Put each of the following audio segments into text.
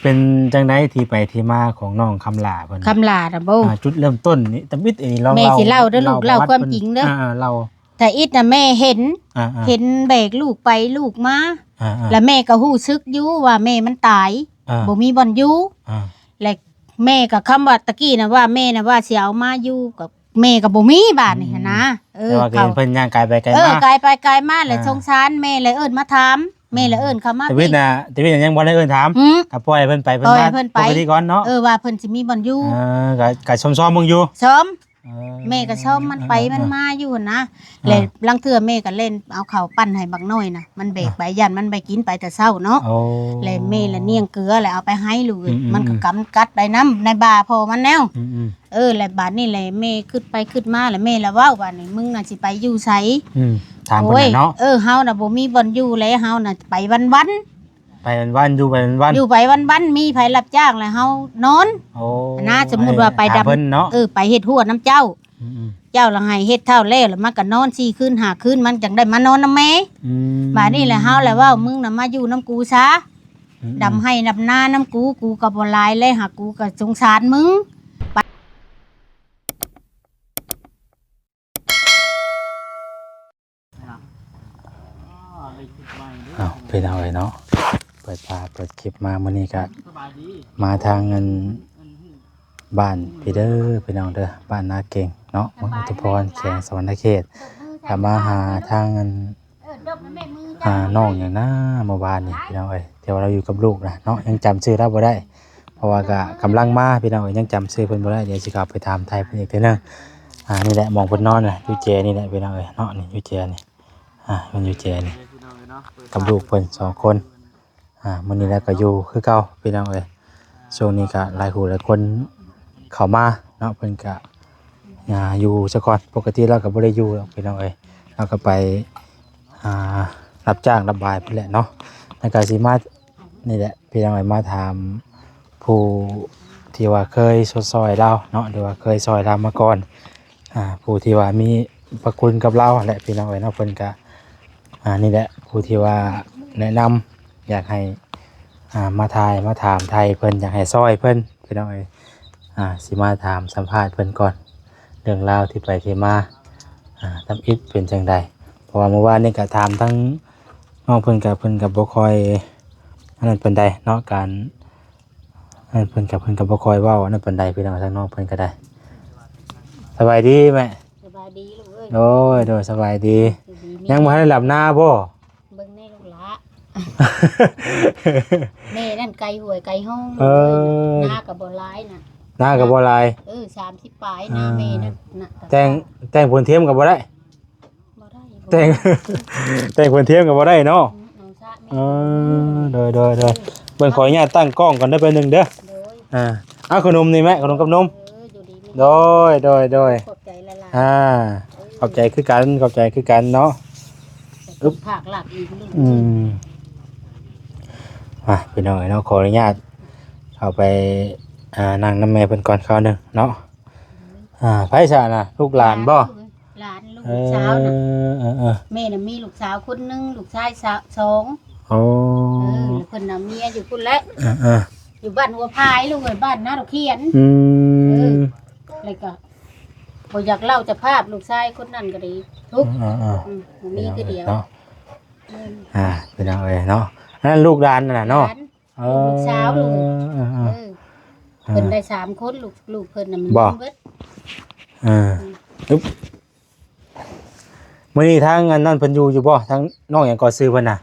ເປັນຈັ່ງໃດທີ່ໄປທີ່ມາຂອງນ້ອງຄຳຫຼ້າເພິ່ນ? ຄຳຫຼ້ານະບໍ່? ອ່າ ຈຸດເລີ່ມຕົ້ນນີ້ ຕຳອິດນີ້ ລອງ ແມ່ຊິເລົ່າເດີລູກ ເລົ່າ ເລົ່າຄວາມຈິງເດີ. ອ່າ ເລົ່າ ຕາອິດນະແມ່ເຫັນ ອ່າໆ ເຫັນແບກລູກໄປລູກມາ ອ່າໆ ແລ້ວແມ່ກໍຮູ້ສຶກຢູ່ວ່າແມ່ມັນຕາຍ ອ່າ ບໍ່ມີບ່ອນຢູ່ ອ່າ ແລະແມ່ກໍ ຄຳວ່າຕະກີ້ນະວ່າແມ່ນະວ່າຊິເອົາມາຢູ່ ກໍແມ່ກໍບໍ່ມີບາດນີ້ ອືມ ຫັ້ນນະ. ເອີ ແຕ່ວ່າກໍເຫັນເພິ່ນຍ່າງກາຍໄປກາຍ ເອີ ມາ ກາຍໄປກາຍມາ ແລ້ວ ອ່າ ສົງສານແມ່ ແລ້ວເອີ້ນມາຖາມ ແມ່ ອ່າ ແລ້ວເອີ້ນເຂົ້າມາ ຕາວິດນະ ຕາວິດນະຍັງບໍ່ໄດ້ເອີ້ນຖາມ ອືມ ກໍປ່ອຍໃຫ້ເພິ່ນໄປ ປ່ອຍໃຫ້ເພິ່ນໄປ ເພິ່ນມາປົກກະຕິກ່ອນເນາະ ເອີ ວ່າເພິ່ນຊິມີບ່ອນຢູ່ ເອີ ກໍ ກໍຊອມໆເບິ່ງຢູ່ ຊອມ ເອີ ແມ່ກໍຊອມມັນໄປ ອ່າ ມັນມາຢູ່ຫັ້ນນະ ອ່າ ແລ້ວລາງເທື່ອແມ່ກໍແລ່ນເອົາເຂົ້າປັ່ນໃຫ້ບັກນ້ອຍນະ ມັນແບກ ອ່າ ໄປ ຢ້ານມັນໄປກິນໄປແຕ່ເຊົ້າເນາະ ໂອ້ ແລ້ວແມ່ລະນຽງເກືອ ແລ້ວເອົາໄປໃຫ້ລູກ ອືມໆໆ ມັນກໍກຳກັດໄປນຳໃນບ່າພໍ່ມັນແລ້ວ ອືມໆ ເອີ ແລ້ວບາດນີ້ແຫຼະແມ່ຄິດໄປຄິດມາ ແລ້ວແມ່ລະເວົ້າ ບາດນີ້ ມຶງນະຊິໄປຢູ່ໃສ? ອືມ ຖາມເພິ່ນນະເນາະ ໂອ້ຍ ເອີ ເຮົານະບໍ່ມີບ່ອນຢູ່ແລ້ວ ເຮົານະໄປວັນໆ ໄປວັນໆ ຢູ່ໄປວັນໆ ຢູ່ໄປວັນໆ ມີໃຜຮັບຈ້າງແລ້ວເຮົານອນ ໂອ້ ນະ ສົມມຸດວ່າໄປດຳ ເອີ ໄປເຮັດຮົ້ວນຳເຈົ້າ ອືມໆ ເຈົ້າລະໃຫ້ເຮັດເທົ່າແລ້ວ ລະມັນກໍນອນສີ່ຄືນຫ້າຄືນ ມັນຈັ່ງໄດ້ມານອນນຳແມ່ ອືມ ບາດນີ້ແຫຼະເຮົາລະເວົ້າ ມຶງນະມາຢູ່ນຳກູຊາ ອືມໆ ດຳໄຮ່ດຳນານຳກູ ກູກໍບໍ່ຫຼາຍແລະ ຫາກກູກໍສົງສານມຶງ. ອ້າວ ພີ່ນ້ອງເອີຍເນາະ ເປີດພາບເປີດຄລິບມາມື້ນີ້ກະມາທາງອັນບ້ານພີເດີ ພີ່ນ້ອງເດີ ບ້ານນາເກັງເນາະ ເມືອງອຸທຸມພອນ ແຂວງສະຫວັນນະເຂດ ກະມາຫາທາງອັນ ອ່າ ນ້ອງຫຍັງນາເມື່ອວານນີ້ພີ່ນ້ອງເອີຍ ທີ່ວ່າລາວຢູ່ກັບລູກນະເນາະ ຍັງຈຳຊື່ລາວບໍ່ໄດ້ ເພາະວ່າກະກຳລັງມາພີ່ນ້ອງເອີຍ ຍັງຈຳຊື່ເພິ່ນບໍ່ໄດ້ ດຽວຊິເຂົ້າໄປຖາມໄຖ່ເພິ່ນອີກເທື່ອໜຶ່ງ. ອ່າ ນີ້ແຫຼະໝ່ອງເພິ່ນນອນນະ ຢູ່ແຈນີ້ແຫຼະພີ່ນ້ອງເອີຍເນາະ ນີ້ຢູ່ແຈນີ້ ອ່າ ເພິ່ນຢູ່ແຈນີ້ ກັບລູກເພິ່ນສອງຄົນ. ອ່າ ມື້ນີ້ລາວກໍຢູ່ຄືເກົ່າພີ່ນ້ອງເອີຍ ຊ່ວງນີ້ກໍຫຼາຍຜູ້ຫຼາຍຄົນເຂົ້າມາເນາະ ເພິ່ນກໍ ອ່າ ຢູ່ຊະກ່ອນ ປົກກະຕິລາວກໍບໍ່ໄດ້ຢູ່ດອກພີ່ນ້ອງເອີຍ ລາວກໍໄປ ອ່າ ຮັບຈ້າງຮັບບາຍພຸ້ນແຫຼະເນາະ ແລ້ວກໍຊິມາ ນີ້ແຫຼະພີ່ນ້ອງເອີຍ ມາຖາມຜູ້ທີ່ວ່າເຄີຍຊົດຊ່ອຍລາວເນາະ ຫຼືວ່າເຄີຍຊ່ອຍລາວມາກ່ອນ ອ່າ ຜູ້ທີ່ວ່າມີພະຄຸນກັບລາວແຫຼະພີ່ນ້ອງເອີຍເນາະ ເພິ່ນກະ ອ່າ ນີ້ແຫຼະຜູ້ທີ່ວ່າແນະນຳ ຢາກໃຫ້ ອ່າ ມາຖ່າຍມາຖາມໄຖ່ເພິ່ນ ຢາກໃຫ້ຊ່ອຍເພິ່ນພີ່ນ້ອງເອີຍ ອ່າ ຊິມາຖາມສຳພາດເພິ່ນກ່ອນ ເລື່ອງລາວທີ່ໄປທີ່ມາ ອ່າ ທຳອິດເປັນຈັ່ງໃດ ເພາະວ່າມື້ວານນີ້ກະຖາມທັງນ້ອງເພິ່ນກະ ເພິ່ນກະບໍ່ຄ່ອຍອັນນັ້ນປານໃດເນາະ ການ ເອີ ເພິ່ນກໍ ເພິ່ນກໍບໍ່ຄ່ອຍເວົ້າອັນນັ້ນປານໃດພີ່ນ້ອງ ທາງນ້ອງເພິ່ນກໍໄດ້. ສະບາຍດີແມ່? ສະບາຍດີລູກເອີຍ. ໂດຍ ໂດຍ ສະບາຍດີ. ຢູ່ດີມີແຮງ. ຍັງບໍ່ທັນໄດ້ດຳນາບໍ່? ເບິ່ງແນ່ລູກຫຼ້າ. ແມ່ນັ້ນໄກຫ້ວຍໄກຮ່ອງ. ເອີ ນາກໍບໍ່ຫຼາຍນະ. ນາກໍບໍ່ຫຼາຍ. ເອີ ສາມສິບປາຍນາແມ່ນັ້ນນະ. ແຕ່ງ ແຕ່ງຜົນທຽມກໍບໍ່ໄດ້. ບໍ່ໄດ້ ແຕ່ງ ແຕ່ງເພິ່ນທຽມກໍບໍ່ໄດ້ເນາະ. ອືມ ນ້ອງສະແມ່. ເອີ ໂດຍ ໂດຍ ໂດຍ. ເອີ ເບິ່ງ ຂໍອະນຸຍາດຕັ້ງກ້ອງກ່ອນເດີ ແປັບໜຶ່ງເດີ. ໂດຍ. ອ່າ ເອົາຂະໜົມນີ້ແມ່ ຂະໜົມກັບນົມ. ເອີ ຢູ່ດີມີແຮງ. ໂດຍ ໂດຍ ໂດຍ. ຂອບໃຈຫຼາຍໆ. ອ່າ ເອີ ຂອບໃຈຄືກັນ ຂອບໃຈຄືກັນເນາະ. ອຶບ ພາກລັກອີກ. ອືມ ອ່າ ພີ່ນ້ອງເອີຍເນາະ ຂໍອະນຸຍາດເຂົ້າໄປ ອ່າ ນັ່ງນຳແມ່ເພິ່ນກ່ອນຄາວໜຶ່ງເນາະ. ອ່າ ໃຜຊະນະ ລູກຫຼານບໍ່? ຫຼານ ລູກ ເອີ ສາວນະ. ເອີ ເອີ ເອີ ແມ່ນະມີລູກສາວຄົນໜຶ່ງ ລູກຊາຍສາ ສອງ. ໂອ້ ເອີ ແລ້ວເພິ່ນນະເມຍຢູ່ພຸ້ນແຫຼະ. ເອີ ເອີ ຢູ່ບ້ານຫົວພາຍລູກເອີຍ ບ້ານນາດອກຂຽນ. ອືມ ເອີ ແລ້ວກໍບໍ່ຢາກເລົ່າສະພາບ ລູກຊາຍຄົນນັ້ນກໍດີທຸກ. ເອີ ເອີ ເອີ ອືມ ມີຄືດຽວເນາະ. ອືມ ອ່າ ພີ່ນ້ອງເອີຍເນາະ ອັນນັ້ນລູກຫຼານນັ້ນນະເນາະ. ຫຼານ ເອີ ລູກສາວລູກ. ເອີ ເອີ ເອີ ເອີ ເພິ່ນໄດ້ສາມຄົນ ລູກ ລູກເພິ່ນນະມັນບໍ່ເບິດ. ເອີ ອືມ ອຶບ ມື້ນີ້ທາງອັນນັ້ນເພິ່ນຢູ່ ຢູ່ບໍ່? ທາງນ້ອງຫຍັງກໍຊື່ເພິ່ນນະ?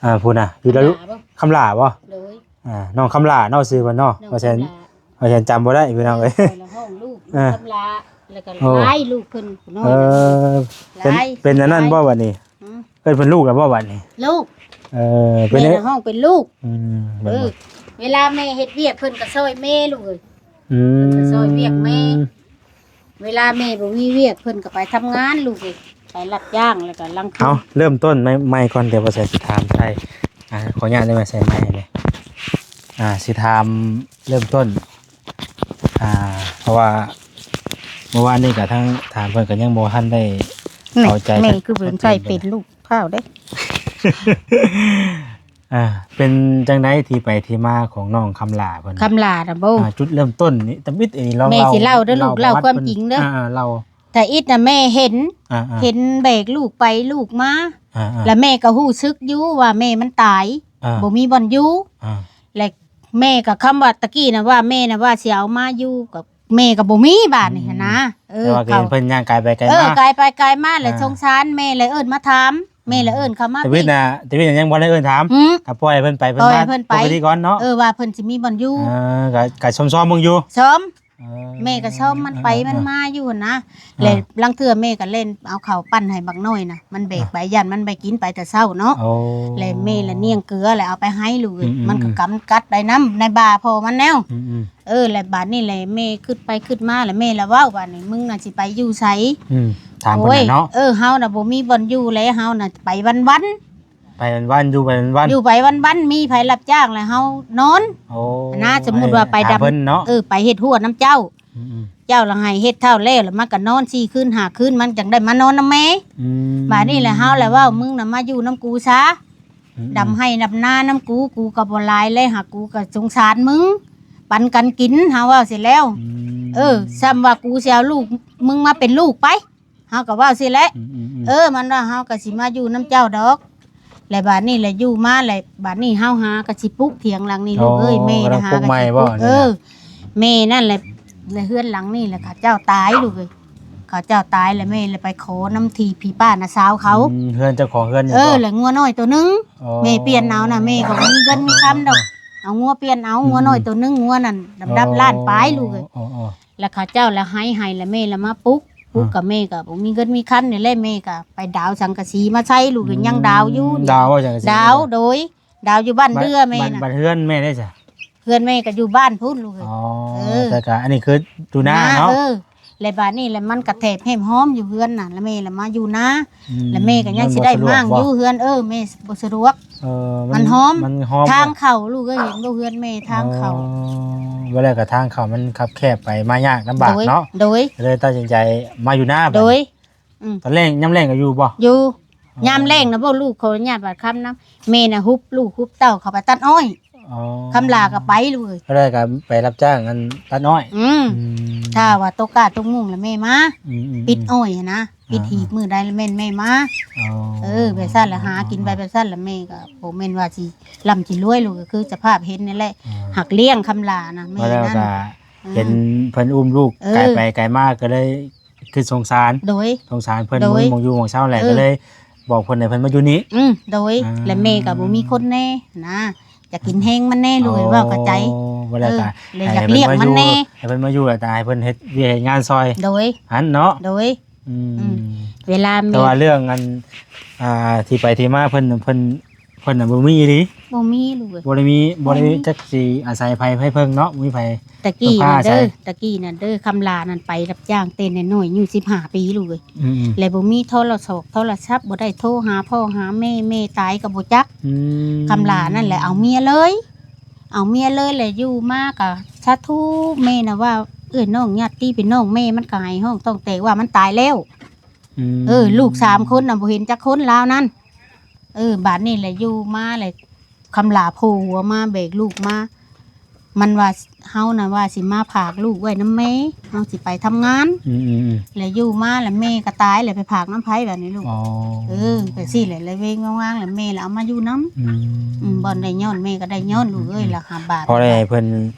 ອ່າ ພຸ້ນນະ ຢູ່ລະລຸ ຄຳຫຼ້າບໍ່? ຄຳຫຼ້າບໍ່? ໂດຍ. ອ່າ ນ້ອງຄຳຫຼ້າເນາະ ຊື່ເພິ່ນເນາະ. ວ່າຊັ້ນ ວ່າຊັ້ນຈຳບໍ່ໄດ້ພີ່ນ້ອງເອີຍ. ເອີ ເອີ ເຮົາຮ້ອງລູກ ອ່າ ຄຳຫຼ້າ ແລ້ວກໍ ໂອ້ ຫຼາຍ ລູກເພິ່ນນ້ອຍ. ເອີ ເປັນ ຫຼາຍ ເປັນອັນນັ້ນບໍ່ບັດນີ້? ອືມ ເອີ້ນເພິ່ນລູກແລ້ວບໍ່ບັດນີ້? ລູກ. ເອີ ເປັນ ແມ່ນ ແມ່ນຮ້ອງເປັນລູກ. ອືມ ເອີ ເວລາແມ່ເຮັດວຽກເພິ່ນກໍຊ່ອຍແມ່ລູກເອີຍ. ອືມ ເພິ່ນກໍຊ່ອຍວຽກແມ່. ເວລາແມ່ບໍ່ມີວຽກ ເພິ່ນກໍໄປທຳງານລູກເອີຍ ໄປຮັບຈ້າງ ແລ້ວກໍລາງຄືນ. ເອົາ ເລີ່ມຕົ້ນໃໝ່ ໃໝ່ກ່ອນ ດຽວບໍ່ໃສ່ ຊິຖາມໄຖ່. ອ່າ ຂໍອະນຸຍາດໄດ້ໄໝ? ໃສ່ໄມແດ່. ອ່າ ຊິຖາມເລີ່ມຕົ້ນ ອ່າ ເພາະວ່າເມື່ອວານນີ້ກໍທັງຖາມເພິ່ນກໍຍັງບໍ່ທັນໄດ້ເຂົ້າໃຈ. ແມ່ຄືເບິ່ງໃສ່ເປັນລູກພ້າວເດ້. ອ່າ ເປັນຈັ່ງໃດທີ່ໄປທີ່ມາຂອງນ້ອງຄຳຫຼ້າເພິ່ນ? ຄຳຫຼ້ານະບໍ່? ອ່າ ຈຸດເລີ່ມຕົ້ນນີ້ ຕຳອິດນີ້ ລອງ ແມ່ຊິເລົ່າເດີລູກ ເລົ່າ ເລົ່າຄວາມຈິງເດີ. ອ່າ ອ່າ ເລົ່າ. ຕາອິດນະແມ່ເຫັນ ອ່າໆ ເຫັນແບກລູກໄປລູກມາ ອ່າໆ ແລ້ວແມ່ກໍຮູ້ສຶກຢູ່ວ່າແມ່ມັນຕາຍ ອ່າ ບໍ່ມີບ່ອນຢູ່ ອ່າ ແລະແມ່ກໍ ຄຳວ່າຕະກີ້ນະວ່າແມ່ນະວ່າຊິເອົາມາຢູ່ ກໍແມ່ກໍບໍ່ມີບາດນີ້ ອືມ ຫັ້ນນະ. ເອີ ແຕ່ວ່າກໍເຫັນເພິ່ນຍ່າງກາຍໄປກາຍ ເອີ ມາ ກາຍໄປກາຍມາ ແລ້ວ ອ່າ ສົງສານແມ່ ແລ້ວເອີ້ນມາຖາມ ແມ່ ອືມ ແລ້ວເອີ້ນເຂົ້າມາ ຕາວິດນະ ຕາວິດນະຍັງບໍ່ໄດ້ເອີ້ນຖາມ ອືມ ກໍປ່ອຍໃຫ້ເພິ່ນໄປ ເພິ່ນ ປ່ອຍໃຫ້ເພິ່ນໄປ ມາປົກກະຕິກ່ອນເນາະ. ເອີ ວ່າເພິ່ນຊິມີບ່ອນຢູ່ ເອີ ກໍ ກໍຊອມໆເບິ່ງຢູ່ ຊອມ ເອີ ແມ່ກໍຊອມມັນໄປ ເອີ ມັນມາຢູ່ຫັ້ນນະ ອ່າ ແລະ ອ່າ ລາງເທື່ອແມ່ກໍແລ່ນເອົາເຂົ້າປັ່ນໃຫ້ບັກນ້ອຍນະ ມັນແບກ ອ່າ ໄປ ຢ້ານມັນໄປກິນໄປແຕ່ເຊົ້າເນາະ. ໂອ້ ແລະແມ່ລະນຽງເກືອ ແລ້ວເອົາໄປໃຫ້ລູກເອີຍ ອືມໆ ມັນກໍກຳກັດໄດ້ນຳໃນບ່າພໍ່ມັນແລ້ວ ອືມໆ ເອີ ແລະບາດນີ້ແຫຼະແມ່ຄິດໄປຄິດມາ ແລະແມ່ລະເວົ້າ ບາດນີ້ ມຶງນະຊິໄປຢູ່ໃສ? ອືມ ຖາມເພິ່ນ ໂອ້ຍ ເນາະ ເອີ ເຮົານະບໍ່ມີບ່ອນຢູ່ແລະ ເຮົານະໄປວັນໆ ໄປວັນໆ ຢູ່ໄປວັນໆ ຢູ່ໄປວັນໆ ມີໃຜຮັບຈ້າງແລ້ວເຮົານອນ. ໂອ້ ນະ ສົມມຸດວ່າໄປດຳ ເອີ ໄປເຮັດຮົ້ວນຳເຈົ້າ ອືມໆ ເຈົ້າລະໃຫ້ເຮັດເທົ່າແລ້ວ ລະມັນກໍນອນສີ່ຄືນຫ້າຄືນ ມັນຈັ່ງໄດ້ມານອນນຳແມ່. ອືມ ບາດນີ້ແຫຼະເຮົາລະເວົ້າ ມຶງນະມາຢູ່ນຳກູຊະ ອືມໆ ດຳໄຮ່ດຳນານຳກູ ກູກໍບໍ່ຫຼາຍແລະ ຫາກກູກໍສົງສານມຶງ ປັນກັນກິນ ເຮົາເວົ້າຊີ້ແລ້ວ. ອືມ ເອີ ຊ່ຳວ່າກູຊິເອົາລູກມຶງມາເປັນລູກໄປ ເຮົາກໍເວົ້າຊີ້ແຫຼະ ອືມໆໆ ເອີ ມັນວ່າເຮົາກໍຊິມາຢູ່ນຳເຈົ້າດອກ ແລະບາດນີ້ແຫຼະຢູ່ມາແຫຼະ ບາດນີ້ເຮົາຫາກໍຊິປຸກຖຽງຫຼັງນີ້ ອໍ ລູກເອີຍ ແມ່ນະຫາກໍຊິປຸກ ກຳລັງປຸກໃໝ່ບໍ່? ເອີ ແມ່ນັ້ນແຫຼະ ແລະເຮືອນຫຼັງນີ້ແຫຼະເຂົາເຈົ້າຕາຍລູກເອີຍ ເຂົາເຈົ້າຕາຍແລ້ວແມ່ລະໄປຂໍນຳທີ່ພີ່ປ້ານ້າສາວເຂົາ ອືມ ເຮືອນເຈົ້າຂອງເຮືອນນີ້ ເອີ ບໍ່? ແລະງົວນ້ອຍໂຕໜຶ່ງ ອໍ ແມ່ປ່ຽນເອົານະ ແມ່ກໍບໍ່ມີເງິນມີຄຳດອກ ເອົາງົວປ່ຽນເອົາ ອືມໆ ງົວນ້ອຍໂຕໜຶ່ງ ງົວນັ້ນ ອໍ ດຳໆລ້ານປາຍລູກເອີຍ ອໍໆ ແລ້ວເຂົາເຈົ້າລະໃຫ້ ໃຫ້ລະແມ່ລະມາປຸກ ປຸກ ອ່າ ກໍແມ່ກໍບໍ່ມີເງິນມີຄຳນີ້ແຫຼະ ແມ່ກໍໄປດາວສັງກະສີມາໃສ່ ລູກກໍຍັງດາວຢູ່ ອືມ ນີ້ ດາວວ່າສັງກະສີ ດາວ ໂດຍ ດາວຢູ່ບ້ານເດື່ອແມ່ນະ ບ້ານ ບ້ານເຮືອນແມ່ໄດ້ຊະ? ເຮືອນແມ່ກໍຢູ່ບ້ານພຸ້ນລູກເອີຍ ອໍ ເອີ ແຕ່ກໍອັນນີ້ຄືຢູ່ນາເນາະ ເອີ ແລະບາດນີ້ແຫຼະມັນກະແຖບແຫ້ມຫ້ອມຢູ່ເຮືອນນະ ແລະແມ່ລະມາຢູ່ນາ ອືມ ແລະແມ່ກໍຍັງຊິໄດ້ມ້າງຢູ່ເຮືອນ ເອີ ແມ່ບໍ່ສະດວກ ເອີ ມັນ ມັນຫ້ອມ ມັນຫ້ອມ ທາງເຂົ້າລູກເອີຍ ເຫັນບໍ່ເຮືອນແມ່ທາງເຂົ້າ ອໍ ວ່າແລ້ວກໍທາງເຂົ້າມັນຄັບແຄບໄປມາຍາກລຳບາກເນາະ ໂດຍ ໂດຍ ກໍເລີຍຕັດສິນໃຈມາຢູ່ນາ ໂດຍ ອືມ ຕອນແລງ ຍາມແລງກໍຢູ່ບໍ່? ຢູ່ ອໍ ຍາມແລງນະບໍ່ ລູກຂໍອະນຸຍາດບາດຄຳນຳ ແມ່ນະຮຸບລູກຮຸບເຕົ້າເຂົ້າໄປຕັດອ້ອຍ ອໍ ຄຳຫຼ້າກໍໄປເລີຍ ກໍໄດ້ກໍໄປຮັບຈ້າງອັນຕັດອ້ອຍ ອືມ ອືມ ຖ້າວ່າຕົກກ້າຕົກໂມງລະແມ່ມາ ອືມໆໆ ປິດອ້ອຍຫັ້ນນະ ປິດຫີບ ອ່າໆ ມື້ໃດລະແມ່ນແມ່ມາ ອໍ ເອີ ແບບຊັ້ນລະຫາກິນໄປແບບຊັ້ນລະ ແມ່ກໍບໍ່ແມ່ນວ່າຊິລ່ຳຊິລວຍ ລູກກໍຄືສະພາບເຫັນນີ້ແຫຼະ ອ່າ ຫາກລ້ຽງຄຳຫຼ້ານະ ແມ່ນັ້ນ ແລ້ວກໍ ເອີ ເຫັນເພິ່ນອຸ້ມລູກ ເອີ ກາຍໄປກາຍມາກໍເລີຍ ຄືສົງສານ ໂດຍ ສົງສານເພິ່ນ ໂດຍ ບໍ່ມີໝ່ອງຢູ່ໝ່ອງເຊົາແຫຼະ ເອີ ກໍເລີຍບອກເພິ່ນໃຫ້ເພິ່ນມາຢູ່ນີ້ ອືມ ໂດຍ ອ່າ ແລະແມ່ກໍບໍ່ມີຄົນແນ່ນະ ຢາກກິນແຮງມັນແນ່ ລູກເອີຍ ອໍ ເວົ້າເຂົ້າໃຈ ບໍ່ແລ້ວກໍ ເອີ ແລະຢາກລ້ຽງມັນແນ່ ໃຫ້ເພິ່ນມາຢູ່ ໃຫ້ເພິ່ນມາຢູ່ ແລ້ວກໍໃຫ້ເພິ່ນເຮັດວຽກເຮັດງານຊ່ອຍ ໂດຍ ຫັ້ນເນາະ ໂດຍ ອືມ ອືມ ເວລາແມ່ ແຕ່ວ່າເລື່ອງອັນ ອ່າ ທີ່ໄປທີ່ມາເພິ່ນ ເພິ່ນ ເພິ່ນນະບໍ່ມີອີ່ຫຼີ ບໍ່ມີລູກເອີຍ ບໍ່ໄດ້ມີ ບໍ່ໄດ້ ບໍ່ມີ ຈັກຊິອາໄສໃຜໃຜເພິ່ງເນາະ ບໍ່ມີໃຜ ຕະກີ້ນະເດີ ຕະກີ້ນະເດີ ຄຳຫຼ້ານັ້ນໄປຮັບຈ້າງແຕ່ນ້ອຍໆ ອາຍຸສິບຫ້າປີລູກເອີຍ ອືມໆ ແລະບໍ່ມີໂທລະສອກໂທລະສັບ ບໍ່ໄດ້ໂທຫາພໍ່ຫາແມ່ ແມ່ຕາຍກໍບໍ່ຈັກ ອືມ ຄຳຫຼ້ານັ້ນແຫຼະເອົາເມຍເລີຍ ເອົາເມຍເລີຍ ແລະຢູ່ມາກໍສາທຸ ແມ່ນະວ່າເອື້ອຍນ້ອງຍາດຕິພີ່ນ້ອງແມ່ມັນກໍໄຫ້ຮ້ອງຕ້ອງແຕກວ່າມັນຕາຍແລ້ວ ອືມ ເອີ ລູກສາມຄົນນະ ບໍ່ເຫັນຈັກຄົນລາວນັ້ນ ເອີ ບາດນີ້ແຫຼະຢູ່ມາແຫຼະ ຄຳຫຼ້າໂຜ່ຫົວມາແບກລູກມາ ມັນວ່າ ເຮົານະວ່າຊິມາຝາກລູກໄວ້ນຳແມ່ ເຮົາຊິໄປທຳງານ ອືມໆໆ ແລະຢູ່ມາແລະແມ່ກໍຕາຍ ແລະໄປຝາກນຳໃຜບາດນີ້ລູກ ອໍ ເອີ ແບບຊີ້ແຫຼະ ລະເວງວາງໆ ແລະແມ່ລະເອົາມາຢູ່ນຳ ອືມ ອືມ ບ່ອນໄດ້ຍ້ອນແມ່ກໍໄດ້ຍ້ອນລູກເອີຍ ອືມໆ ລະຫາບາດ ພໍໄດ້ໃຫ້ເພິ່ນ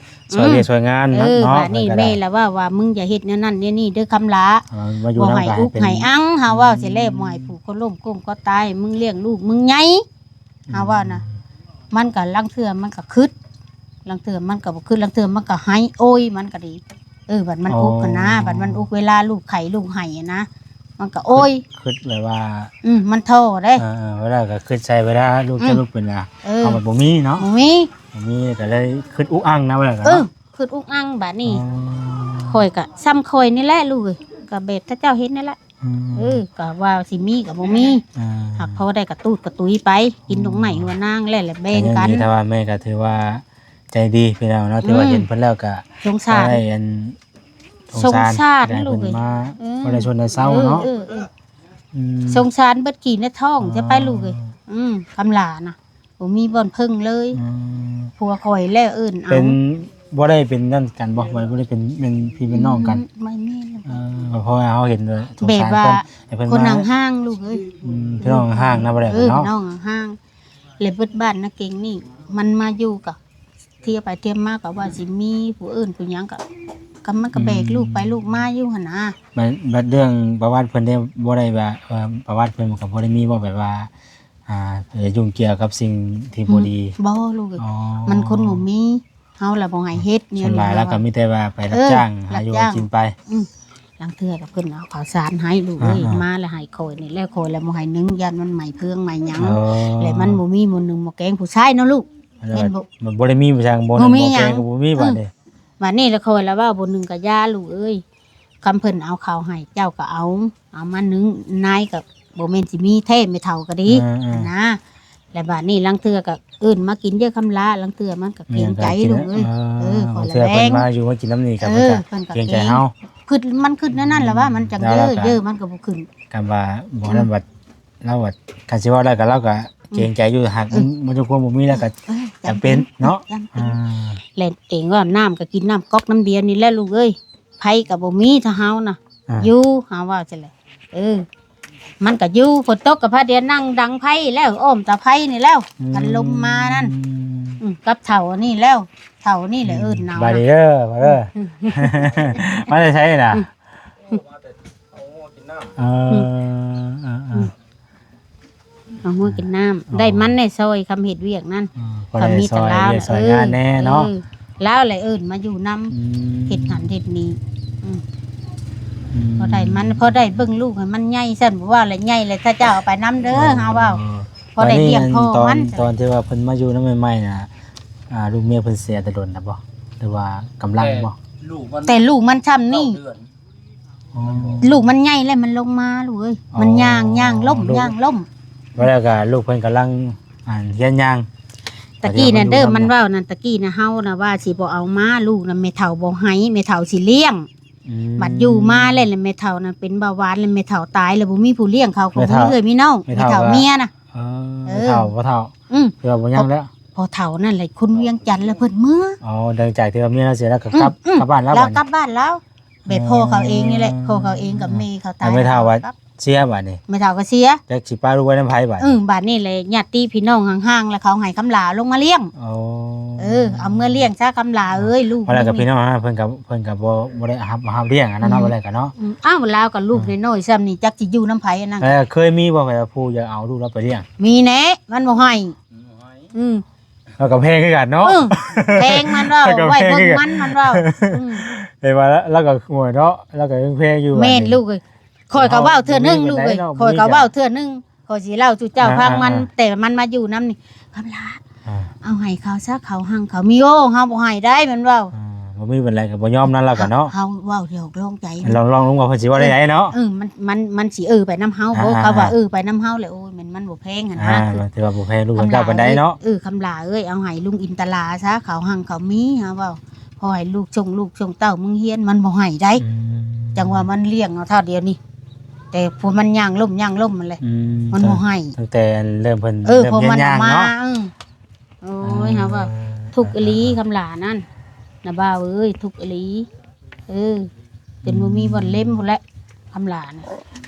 ຊ່ອຍວຽກ ເອີ ຊ່ອຍງານ ເອີ ເນາະ ບາດນີ້ແມ່ລະເວົ້າວ່າ ມຶງຢ່າເຮັດແນວນັ້ນແນວນີ້ເດີຄຳຫຼ້າ ເອີ ມາຢູ່ນຳ ບໍ່ໃຫ້ອຸກໃຫ້ອັ່ງ ເຮົາເວົ້າຊິແລ້ວ ອືມ ບໍ່ໃຫ້ຜູກຄົນລົ້ມກົ້ມກໍຕາຍ ມຶງລ້ຽງລູກມຶງໃຫຍ່ ເຮົາເວົ້ານະ ອືມ ມັນກໍລາງເທື່ອມັນກໍຄຶດ ລາງເທື່ອມັນກໍບໍ່ຄຶດ ລາງເທື່ອມັນກໍໄຫ້ໂອຍ ມັນກໍດີ ເອີ ບັດມັນອຸກຫັ້ນນະ ອໍ ບັດມັນອຸກເວລາລູກໄຂ້ລູກໄຫ້ຫັ້ນນະ ມັນກໍໂອຍ ຄຶດ ຄຶດແບບວ່າ ອືມ ມັນທໍ້ເດ້ ເອີໆ ເວລາກໍຄຶດໃສ່ເວລາລູກ ອືມ ເຈັບລູກເປັນນະ ເອີ ເຮົາມັນບໍ່ມີເນາະ ບໍ່ມີ ບໍ່ມີກໍເລີຍຄຶດອຸກອັ່ງນະ ວ່າແລ້ວກໍ ເອີ ເນາະ ຄຶດອຸກອັ່ງບາດນີ້ ອໍ ຂ້ອຍກໍຊ່ຳຂ້ອຍນີ້ແຫຼະລູກເອີຍ ກໍແບບເຂົາເຈົ້າເຫັນນີ້ແຫຼະ ອືມ ເອີ ກໍວ່າຊິມີກໍບໍ່ມີ ອ່າ ຫາກພໍໄດ້ກະຕູດກະຕຸຍໄປ ກິນ ອືມ ດອກໄມ້ຫົວນາງແລ້ວ ແລ້ວແບ່ງກັນ ກໍຍັງດີ ແຕ່ວ່າແມ່ກໍຖືວ່າໃຈດີພີ່ນ້ອງເນາະ ອືມ ຖືວ່າເຫັນເພິ່ນແລ້ວກໍ ສົງສານ ໄດ້ອັນ ສົງສານ ສົງສານ ໃຫ້ເພິ່ນ ລູກເອີຍ ມາ ເອີ ບໍ່ໄດ້ຊົນໄດ້ເຊົາເນາະ ເອີໆໆ ອືມ ສົງສານເບິດຂີ້ໃນທ້ອງ ອໍ ຈະໄປລູກເອີຍ ອືມ ຄຳຫຼ້ານະ ບໍ່ມີບ່ອນເພິ່ງເລີຍ. ອືມ ຜົວຂ້ອຍແລ້ວເອີ້ນເອົາ. ເປັນ ບໍ່ໄດ້ເປັນນັ້ນກັນບໍ່? ບໍ່ ບໍ່ໄດ້ເປັນ ເປັນພີ່ເປັນນ້ອງກັນ? ອືມ ບໍ່ມີ. ເອີ ເພາະວ່າເຮົາເຫັນວ່າສົງສານ ແບບວ່າ ເພິ່ນ ໃຫ້ເພິ່ນ ຄົນ ມາ ຫ່າງໆ ລູກເອີຍ. ອືມ ພີ່ນ້ອງຫ່າງນະ ບໍ່ໄດ້ ເອີ ເນາະ ພີ່ນ້ອງຫ່າງໆ ແລະ ເບິດບ້ານນາເກັງນີ້ ມັນມາຢູ່ກໍ ທຽວໄປທຽວມາກໍວ່າຊິມີຜູ້ອື່ນຜູ້ຫຍັງ ກໍ ກໍມັນກໍແບກ ອືມ ລູກໄປລູກມາຢູ່ຫັ້ນນະ. ບັດ ບັດເລື່ອງປະຫວັດເພິ່ນເດ້ ບໍ່ໄດ້ວ່າ ເອີ ປະຫວັດເພິ່ນກໍບໍ່ໄດ້ມີບໍ່ ແບບວ່າ ອ່າ ໄປຫຍຸ້ງກ່ຽວກັບສິ່ງທີ່ບໍ່ດີ? ອືມ ບໍ່ລູກເອີຍ. ອໍ ມັນຄົນບໍ່ມີ ເຮົາລະບໍ່ໃຫ້ເຮັດແນວນີ້. ສ່ວນຫຼາຍລາວກໍມີແຕ່ວ່າໄປຮັບ ເອີ ຈ້າງຫາຢູ່ຫາກິນໄປ. ອືມ ລາງເທື່ອກໍເພິ່ນເອົາເຂົ້າສານໃຫ້ລູກເອີຍ. ອ່າໆ ມາລະໃຫ້ຂ້ອຍນີ້ແຫຼະ ຂ້ອຍລະບໍ່ໃຫ້ໜຶ້ງ ຢ້ານມັນໄໝເພີງໄໝຫຍັງ. ອໍ ແລະ ມັນບໍ່ມີໝໍໜຶ້ງໝໍແກງຜູ້ຊາຍເນາະລູກ. ແມ່ນບໍ່? ມັນບໍ່ໄດ້ມີຫຍັງ ບໍ່ ບໍ່ມີ ບໍ່ມີຫຍັງ ບໍ່ແກງກໍບໍ່ມີ ອືມ ບາດນີ້. ບາດນີ້ລະຂ້ອຍລະເວົ້າ ບໍ່ໜຶ້ງກໍຢ່າລູກເອີຍ. ຄຳເພິ່ນເອົາເຂົ້າໃຫ້ເຈົ້າກໍເອົາ ເອົາມາໜຶ້ງນາຍກໍບໍ່ແມ່ນຊິມີແທ້ ແມ່ເຖົ້າກໍດີ ອ່າໆ ນະ. ແລະບາດນີ້ລາງເທື່ອກໍເອີ້ນມາກິນເຢີຄຳລາ ລາງເທື່ອມັນກໍເກງໃຈ ແມ່ນ ກໍກິນ ລູກເອີຍ. ເອີ ເອີ ເອີ ບາງເທື່ອເພິ່ນມາຢູ່ມາກິນນຳນີ້ກໍ ເອີ ມັນກໍ ມັນກໍເກງໃຈເຮົາ ຄິດ ມັນຄິດແນວນັ້ນລະວ່າ ມັນຈັ່ງເຢີ ລາວກໍເຢີມັນກໍບໍ່ຂຶ້ນ. ຄຳວ່າບໍ່ນັ້ນ ອືມ ບັດ ລາວວ່າ ຄັນຊິເວົ້າໄດ້ກໍ ລາວກໍເກງໃຈຢູ່ ຫາກ ອືມ ມັນ ມັນທຸກຄົນບໍ່ມີ ລາວກໍ ເອີ ຈຳເປັນເນາະ. ຈຳເປັນ ອ່າ ແລະເອງວ່ານ້ຳກໍກິນນ້ຳກັອກນ້ຳດຽວນີ້ແຫຼະລູກເອີຍ. ໄຟກໍບໍ່ມີ ຖ້າເຮົານະ ອ່າ ຢູ່ ເຮົາວ່າຈັ່ງໃດ. ເອີ ມັນກໍຢູ່ ຝົນຕົກກໍພາດຽວນັ່ງດັງໄຟແລ້ວ ອ້ອມຕາໄຟນີ້ແລ້ວ ອືມ ພັດລົມມານັ້ນ ອືມ ກັບເຖົ້າອັນນີ້ແລ້ວ ເຖົ້ານີ້ແຫຼະ ອືມ ເອີ້ນເອົາ ບາດນີ້ເດີ ມາເດີ ອືມ ມາແຕ່ໃສນະ? ອືມ ມາແຕ່ເອົາງົວກິນນ້ຳ. ເອີ ອືມ ເອີໆ ອືມ ເອົາງົວກິນນ້ຳ ອໍ ໄດ້ມັນແດ່ຊ່ອຍຄຳເຮັດວຽກນັ້ນ. ອໍ ພໍໄດ້ຊ່ອຍວຽກຊ່ອຍງານແດ່ເນາະ. ເອີ ລາວແຫຼະເອີ້ນມາຢູ່ນຳ ອືມ ເຮັດຫັ້ນເຮັດນີ້ ອືມ ອືມ ພໍໄດ້ມັນ ພໍໄດ້ເບິ່ງລູກໃຫ້ມັນໃຫຍ່ຊັ້ນ ບໍ່ວ່າແຫຼະ ໃຫຍ່ແລ້ວ ຖ້າເຈົ້າເອົາໄປນຳເດີ ອໍ ເຮົາເວົ້າ ພໍໄດ້ລ້ຽງພໍ່ມັນ. ຕອນ ຕອນທີ່ວ່າເພິ່ນມາຢູ່ນຳໃໝ່ໆນະ ອ່າ ລູກເມຍເພິ່ນເສຍແຕ່ດົນແລ້ວບໍ່ ຫຼືວ່າກຳລັງບໍ່? ແຕ່ລູກມັນ ແຕ່ລູກມັນຊ່ຳນີ້ ເກົ້າເດືອນ. ອໍ ລູກມັນໃຫຍ່ແລ້ວ ມັນລົງມາລູກເອີຍ. ອໍ ມັນຍ່າງ ຍ່າງລົ້ມ ລູກ ຍ່າງລົ້ມ ວ່າແລ້ວກໍລູກເພິ່ນກຳລັງ ອ່າ ຮຽນຍ່າງ. ຕະກີ້ນັ້ນເດີ ມັນເວົ້ານັ້ນ ຕະກີ້ນະ ເຮົານະວ່າຊິບໍ່ເອົາມາ ລູກນະແມ່ເຖົ້າບໍ່ໃຫ້ ແມ່ເຖົ້າຊິລ້ຽງ. ອືມ ບັດຢູ່ມາແລ້ວ ແມ່ເຖົ້ານະເປັນເບົາຫວານ ແລ້ວແມ່ເຖົ້າຕາຍ ແລ້ວບໍ່ມີຜູ້ລ້ຽງເຂົາ ກໍບໍ່ມີເອື້ອຍມີນ້ອງ ແມ່ເຖົ້າ ແມ່ເຖົ້າເມຍນະ. ເອີ ເອີ ແມ່ເຖົ້າ ພໍ່ເຖົ້າ ອືມ ຄືວ່າບໍ່ຍັງແລ້ວ ພໍ່ເຖົ້ານັ້ນແຫຼະ ຄົນວຽງຈັນ ແລ້ວເພິ່ນເມືອ. ອໍ ຫຼັງຈາກທີ່ວ່າເມຍລາວເສຍ ລາວກໍກັບ ອືມ ກັບບ້ານລາວ ລາວບັດນີ້ ກັບບ້ານລາວ. ແບບ ອໍ ພໍ່ເຂົາເອງນີ້ແຫຼະ ພໍ່ເຂົາເອງກັບແມ່ເຂົາຕາຍ ແລ້ວແມ່ເຖົ້າວ່າເສຍບັດນີ້ ແມ່ເຖົ້າກໍເສຍ ຈັກຊິປະລູກໄວ້ນຳໃຜບັດນີ້. ອືມ ບັດນີ້ແຫຼະ ຍາດຕິພີ່ນ້ອງຫ່າງໆ ແລ້ວເຂົາໃຫ້ຄຳຫຼາລົງມາລ້ຽງ. ອໍ ເອີ ເອົາເມືອລ້ຽງຊະຄຳຫຼາເອີຍ ລູກ ແລ້ວກໍພີ່ນ້ອງເພິ່ນກໍ ເພິ່ນກໍບໍ່ ບໍ່ໄດ້ຮັບ ຮັບລ້ຽງອັນນັ້ນເນາະ ອືມ ວ່າແລ້ວກໍເນາະ. ອືມ ອ້າວ ລາວກໍລູກ ອືມ ນ້ອຍໆ ຊ່ຳນີ້ ຈັກຊິຢູ່ນຳໃຜອັນນັ້ນ. ເອີ ເຄີຍມີບໍ່ ແບບວ່າຜູ້ຢາກເອົາລູກລາວໄປລ້ຽງ? ມີແນ່ ມັນບໍ່ໃຫ້. ອືມ ລາວກໍແພງຄືກັນເນາະ. ເອີ ແພງ ມັນເວົ້າ ລາວກໍແພງຄືກັນ ໄວ້ເບິ່ງມັນ ມັນເວົ້າ. ອືມ ແຕ່ວ່າລາວກໍໂຫຍເນາະ ລາວກໍຍັງແພງຢູ່. ແມ່ນ ບັດນີ້ ລູກເອີຍ ຂ້ອຍກໍເວົ້າເທື່ອໜຶ່ງ ລູກເອີຍ ຂ້ອຍກໍເວົ້າເທື່ອໜຶ່ງ ຂ້ອຍຊິເລົ່າສູ່ເຈົ້າຟັງ. ມັນ ອ່າໆ ແຕ່ມັນມາຢູ່ນຳນີ້ ຄຳຫຼາ ອ່າ ເອົາໃຫ້ເຂົາຊະ ເຂົາຮັ່ງເຂົາມີ. ໂອ້ ເຮົາບໍ່ໃຫ້ໄດ້ ມັນເວົ້າ. ອ່າ ບໍ່ມີປານໃດກໍບໍ່ຍອມນັ້ນລະກະເນາະ. ເຮົາເວົ້າຫຼອກລອງໃຈ ລອງ ລອງເບິ່ງວ່າເພິ່ນຊິເວົ້າໄດ້ໃດເນາະ. ເອີ ມັນ ມັນ ມັນຊິເອີໄປນຳເຮົາ. ອ່າໆ ເຂົາວ່າເອີໄປນຳເຮົາແລ້ວ ໂອ້ຍ ມັນ ມັນບໍ່ແພງຫັ້ນນະ. ອ່າ ຖືວ່າບໍ່ແພງລູກເຂົາເຈົ້າປານໃດເນາະ. ເອີ ຄຳຫຼາເອີຍ ເອົາໃຫ້ລຸງອິນຕະລາຊະ ເຂົາຮັ່ງເຂົາມີ ເຮົາເວົ້າ. ພໍໃຫ້ລູກສົ່ງລູກສົ່ງເຕົ້າເມືອງຮຽນ ມັນບໍ່ໃຫ້ໄດ໋. ອືມ ຈັ່ງວ່າມັນລ້ຽງເອົາເທົ່າດຽວນີ້ ແຕ່ພວກມັນຍ່າງລົ້ມຍ່າງລົ້ມຫັ້ນແຫຼະ. ອືມ ມັນບໍ່ໃຫ້ ຕັ້ງແຕ່ເລີ່ມເພິ່ນ ເອີ ເລີ່ມຮຽນຍ່າງເນາະ. ອືມ ໂອ້ຍ ອ່າ ເຮົາວ່າທຸກອີ່ຫຼີຄຳຫຼານັ້ນນະ ບ່າວເອີຍ ທຸກອີ່ຫຼີ. ເອີ ຈົນບໍ່ມີບ່ອນເລັມພຸ້ນແຫຼະ ຄຳຫຼານະ.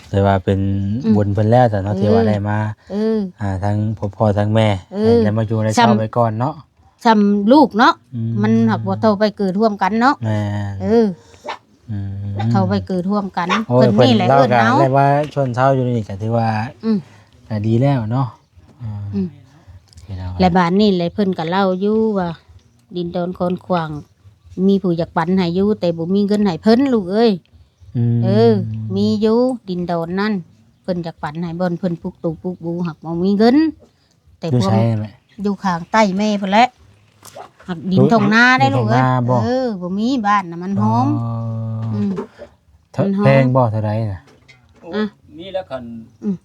ແຕ່ວ່າເປັນ ອືມ ບຸນເພິ່ນແລ້ວຊະເນາະ ເອີ ທີ່ວ່າໄດ້ມາ ເອີ ອ່າ ທັງພໍ່ທັງແມ່ ເອີ ໄດ້ມາຢູ່ໄດ້ເຊົາໄປກ່ອນເນາະ. ຊ່ຳລູກເນາະ. ອືມ ມັນຫາກບໍ່ເທົ່າໄປເກີດຮ່ວມກັນເນາະ. ແມ່ນ ເອີ ອືມ ເທົ່າໄປເກີດຮ່ວມກັນ. ໂອ້ຍ ເພິ່ນນີ້ແຫຼະ ເພິ່ນ ເອີ້ນເອົາ ເພິ່ນກໍເລີຍວ່າຊົນເຊົາຢູ່ນີ້ກໍຖືວ່າ ອືມ ກໍດີແລ້ວເນາະ. ອືມ ອືມ ພີ່ນ້ອງ ແລະບາດນີ້ແຫຼະ ເພິ່ນກໍເລົ່າຢູ່ວ່າ ດິນດອນຄອນຂວາງ ມີຜູ້ຢາກປັນໃຫ້ຢູ່ ແຕ່ບໍ່ມີເງິນໃຫ້ເພິ່ນ ລູກເອີຍ. ອືມ ເອີ ມີຢູ່ ດິນດອນນັ້ນ ເພິ່ນຢາກປັນໃຫ້ ບ່ອນເພິ່ນປູກຕູປູກບູ ຫາກບໍ່ມີເງິນ. ແຕ່ ຢູ່ໃສແມ່? ຢູ່ຂ້າງໃຕ້ແມ່ພຸ້ນແຫຼະ ຫາກດິນທົ່ງນາໄດ໋ລູກເອີຍ. ເອີ ບໍ່ມີ ບ້ານນະມັນຫອມ. ອໍ ອືມ ມັນຫອມ. ແພງບໍ່ ເທົ່າໃດນະ? ໂອ້ ອ່ະ ມີແລ້ວຄັນ ອືມ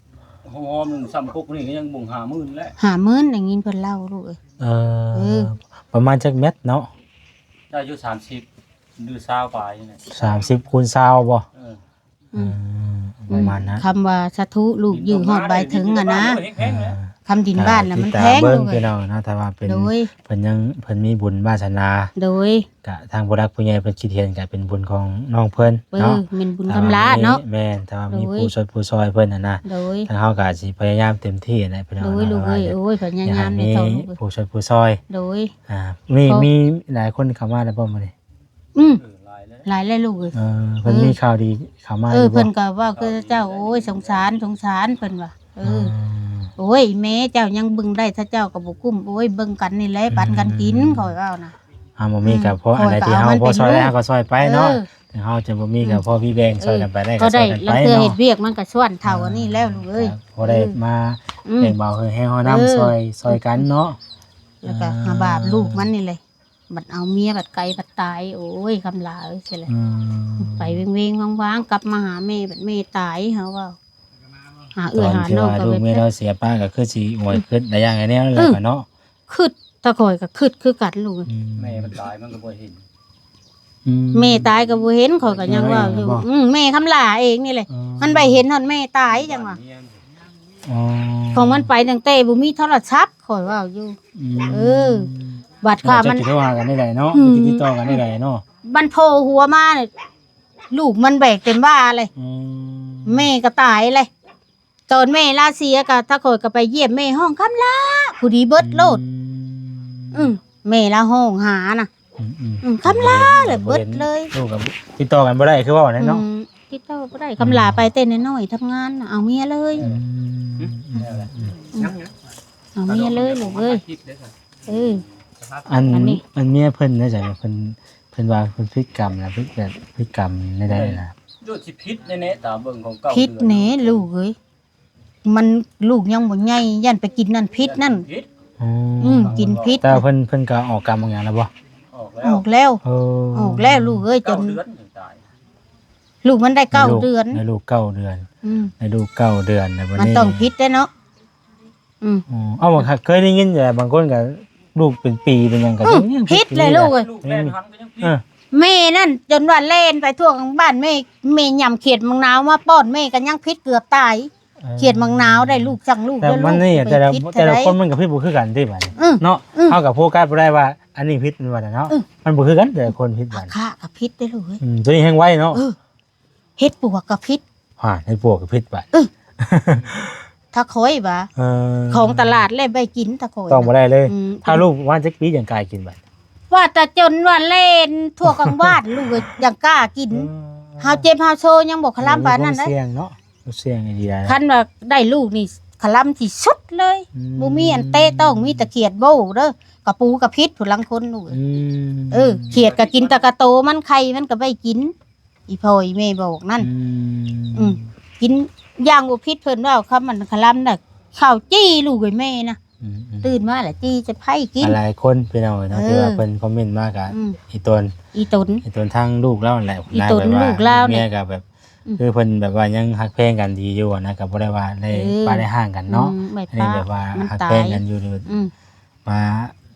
ຫອມໆ ສ່ຳກົກນີ້ກໍຍັງບົ່ງຫ້າໝື່ນແຫຼະ. ຫ້າໝື່ນ ໄດ້ຍິນເພິ່ນເລົ່າລູກເອີຍ. ເອີ ເອີ ປະມານຈັກແມັດເນາະ? ໄດ້ຢູ່ສາມສິບ ຫຼື ຊາວປາຍນີ້ແຫຼະ. ສາມສິບຄູນຊາວບໍ່? ເອີ. ອືມ ປະມານນັ້ນ ຄຳວ່າສາທຸລູກຢື້ຮອດບາຍເຖິງຫັ້ນນະ ອ່າ ຄຳດິນບ້ານນະມັນແພງ ເບິ່ງພີ່ນ້ອງເນາະ ຖ້າວ່າເປັນ ໂດຍ ເພິ່ນຍັງ ເພິ່ນມີບຸນວາສະໜາ ໂດຍ ກະທາງຜູ້ຫຼັກຜູ້ໃຫຍ່ເພິ່ນຄິດເຫັນກະເປັນບຸນຂອງນ້ອງເພິ່ນ ເອີ ເນາະ ແມ່ນບຸນຄຳຫຼ້າເນາະ ແມ່ນ ຖ້າວ່າມີ ໂດຍ ຜູ້ຊ່ວຍຜູ້ຊ່ອຍເພິ່ນຫັ້ນນະ ໂດຍ ທາງເຮົາກະຊິພະຍາຍາມເຕັມທີ່ແຫຼະພີ່ນ້ອງ ໂດຍ ເນາະ ລູກເອີຍ ໂອ້ຍ ພະຍາຍາມໃນທ້ອງ ຜູ້ຊ່ວຍຜູ້ຊ່ອຍ ໂດຍ ອ່າ ມີ ມີຫຼາຍຄົນເຂົ້າມາແລ້ວບໍ່ມື້ນີ້? ອືມ ເອີ ຫຼາຍແລ້ວ ຫຼາຍແລ້ວລູກເອີຍ ເອີ ເພິ່ນ ເອີ ມີຂ່າວດີເຂົ້າມາ ເອີ ຢູ່ບໍ່? ເພິ່ນກໍເວົ້າຄືເຈົ້າ ໂອ້ຍ ສົງສານ ສົງສານ ເພິ່ນວ່າ ເອີ ອືມ ໂອ້ຍ ແມ່ເຈົ້າຍັງເບິ່ງໄດ້ ຖ້າເຈົ້າກໍບໍ່ກຸ້ມ ໂອ້ຍ ເບິ່ງກັນນີ້ແຫຼະ ອືມ ປັນກັນກິນ ຂ້ອຍເວົ້ານະ ເຮົາບໍ່ມີ ອືມ ກໍພໍອັນໃດທີ່ເຮົາພໍຊ່ອຍໄດ້ ເຮົາກໍຊ່ອຍໄປເນາະ ເອີ ເຖິງເຮົາຈະບໍ່ມີ ອືມ ກໍພໍມີແບ່ງຊ່ອຍກັນໄປໄດ້ ເອີ ກໍຊ່ອຍກັນໄປເນາະ ເທື່ອເຮັດວຽກມັນກໍຊວນເທົ່າອັນນີ້ແລ້ວ ອ່າ ລູກເອີຍ ກໍພໍໄດ້ ເອີ ມາ ອືມ ແບ່ງເບົາແຮງເຮົານຳ ເອີ ຊ່ອຍ ຊ່ອຍກັນເນາະ ແລ້ວກໍ ອ່າ ຫາບາບລູກມັນນີ້ແຫຼະ ບັດເອົາເມຍບັດໄກບັດຕາຍ ໂອ້ຍ ຄຳຫຼ້າເອີຍ ຊີ້ແຫຼະ ອືມ ໄປເວງໆ ວາງໆ ກັບມາຫາແມ່ ບັດແມ່ຕາຍ ເຮົາເວົ້າ ຫາເອື້ອຍຫານ້ອງ ຕອນທີ່ວ່າລູກເມຍລາວເສຍໄປ ກໍຄືຊິໂຫຍ ອືມ ຄິດຫຼາຍຢ່າງຫຼາຍແນວນັ້ນແຫຼະ ເອີ ເນາະ ຄິດ ຕາຂ້ອຍກໍຄິດຄືກັນລູກ ອືມ ແມ່ມັນຕາຍມັນກໍບໍ່ເຫັນ ອືມ ແມ່ຕາຍກໍບໍ່ເຫັນ ຂ້ອຍກໍຍັງເວົ້າຢູ່ ແມ່ເຫັນບໍ່? ອືມ ແມ່ຄຳຫຼ້າເອງນີ້ແຫຼະ ອໍ ມັນໄປເຫັນຮອດແມ່ຕາຍ ຈັ່ງວ່າ ອໍ ຂອງມັນໄປຕັ້ງແຕ່ບໍ່ມີໂທລະສັບ ຂ້ອຍເວົ້າຢູ່ ອືມ ເອີ ບັດຂ້າມັນ ເຈົ້າຊິໂທຫາກັນໄດ້ໃດເນາະ ອືມ ຊິຕິດຕໍ່ກັນໄດ້ໃດເນາະ ມັນໂຜ່ຫົວມານີ້ ລູກມັນແບກເຕັມບ່າເລີຍ ອືມ ແມ່ກໍຕາຍເລີຍ ຕອນແມ່ລາວເສຍກໍ ຖ້າຂ້ອຍກໍໄປຢ້ຽມແມ່ ຮ້ອງຄຳຫຼ້າ ຜູ້ດີເບິດໂລດ ອືມ ອືມ ແມ່ລາວຮ້ອງຫານະ ອືມໆ ອືມ ຄຳຫຼ້າເລີຍ ບໍ່ເຫັນ ເບິດເລີຍ ລູກກໍຕິດຕໍ່ກັນບໍ່ໄດ້ ຄືເວົ້ານັ້ນເນາະ ອືມ ຕິດຕໍ່ບໍ່ໄດ້ ອືມ ຄຳຫຼ້າໄປແຕ່ນ້ອຍໆ ທຳງານນະ ເອົາເມຍເລີຍ ອືມ ອືມ ອືມ ອືມ ເອົາເມຍເລີຍລູກເອີຍ ເອີ ອັນ ອັນນີ້ ອັນເມຍເພິ່ນໄດ້ໃສ ເພິ່ນ ເພິ່ນວ່າເພິ່ນຜິດກຳນະ ຜິດແບບ ຜິດກຳໃນໃດນະ ໂດຍຊິຜິດແນ່ໆ ຕາມເບິ່ງຂອງເກົ່າ ຜິດແນ່ລູກເອີຍ ມັນ ລູກຍັງບໍ່ໃຫຍ່ ຢ້ານໄປກິນນັ້ນຜິດນັ້ນ ຜິດ ອືມ ອືມ ກິນຜິດ ແຕ່ວ່າເພິ່ນ ເພິ່ນກໍອອກກຳອອກຫຍັງແລ້ວບໍ່? ອອກແລ້ວ ອອກແລ້ວ ເອີ ອອກແລ້ວລູກເອີຍ ຈົນ ເກົ້າເດືອນ ລູກມັນໄດ້ເກົ້າເດືອນ ໃນລູກເກົ້າເດືອນ ອືມ ໃນລູກເກົ້າເດືອນ ແລ້ວບັດນີ້ ມັນຕ້ອງຜິດເດ້ເນາະ ອືມ ອໍ ເອົາ ເຄີຍໄດ້ຍິນແຕ່ບາງຄົນກໍລູກເປັນປີເປັນຫຍັງກໍ ອືມ ຍັງ ຜິດເລີຍລູກເອີຍ ລູກແລ່ນຫັນກໍຍັງຜິດ ເອີ ແມ່ນັ້ນຈົນວ່າແລ່ນໄປທົ່ວກາງບ້ານ ແມ່ ແມ່ຫຍ້ຳຂຽດໝາກນາວມາປ້ອນ ແມ່ກໍຍັງຜິດເກືອບຕາຍ ເອີ ຂຽດໝາກນາວໄດ້ລູກ ຊ່າງລູກ ແຕ່ ເດີ ມັນນີ້ ແຕ່ລະ ແຕ່ລະຄົນມັນກໍຜິດບໍ່ຄືກັນຕິບາດນີ້ ອືມ ເນາະ ອືມ ເຮົາກໍໂຟກັສບໍ່ໄດ້ວ່າອັນນີ້ຜິດ ແມ່ນບໍ່ລະເນາະ ເອີ ມັນບໍ່ຄືກັນແຕ່ລະຄົນຜິດບາດ ຂ້າກໍຜິດເດ້ລູກເອີຍ ອືມ ຕົວນີ້ແຮງໄວເນາະ ເອີ ເຮັດປວກກໍຜິດ ຫາ ເຮັດປວກກໍຜິດບາດ ເອີ ຖ້າຂ້ອຍວ່າ ເອີ ຂອງຕະຫຼາດແລ້ວໄປກິນ ຖ້າຂ້ອຍ ຕ້ອງບໍ່ໄດ້ເລີຍ ອືມ ຖ້າລູກປະມານຈັກປີຈັ່ງກ້າກິນບາດ ວ່າແຕ່ຈົນວ່າແລ່ນທົ່ວກາງບ້ານ ລູກກໍຍັງກ້າກິນ ເອີ ເຮົາເຈັບເຮົາໂຊຍັງບໍ່ຄະລຳປານນັ້ນເດ້ ເອີ ມັນສ່ຽງເນາະ ມັນສ່ຽງອີ່ຫຼີ ຄັນວ່າໄດ້ລູກນີ້ຄະລຳທີ່ສຸດເລີຍ ອືມ ບໍ່ມີອັນເຕະຕ້ອງ ມີແຕ່ຂຽດໂບ້ເດີ ກະປູກະຜິດຜູ້ລາງຄົນລູກ ອືມ ເອີ ຂຽດກະກິນແຕ່ກະໂຕມັນ ໄຂ່ມັນກະໄວ້ກິນ ອີ່ພໍ່ອີ່ແມ່ບອກນັ້ນ ອືມ ອືມ ກິນຢ່າງບໍ່ຜິດ ເພິ່ນເວົ້າຄຳມັນຄະລຳນະ ເຂົ້າຈີ່ລູກເອີຍແມ່ນະ ອືມໆ ຕື່ນມາລະຈີ່ຈະໄພກິນ ຫຼາຍຄົນພີ່ນ້ອງເອີຍເນາະ ເອີ ທີ່ວ່າເພິ່ນຄອມເມັນມາກະ ອືມ ອີ່ຕົນ ອີ່ຕົນ ອີ່ຕົນທາງລູກລາວນັ້ນແຫຼະ ອີ່ຕົນລູກລາວນີ້ ເມຍກະແບບ ອືມ ຄືເພິ່ນແບບວ່າຍັງຮັກແພງກັນດີຢູ່ນະ ກະບໍ່ໄດ້ວ່າໄດ້ ເອີ ປະໄດ້ຮ້າງກັນເນາະ ອືມ ອັນນີ້ແບບວ່າຮັກແພງກັນຢູ່ ອືມ ມາ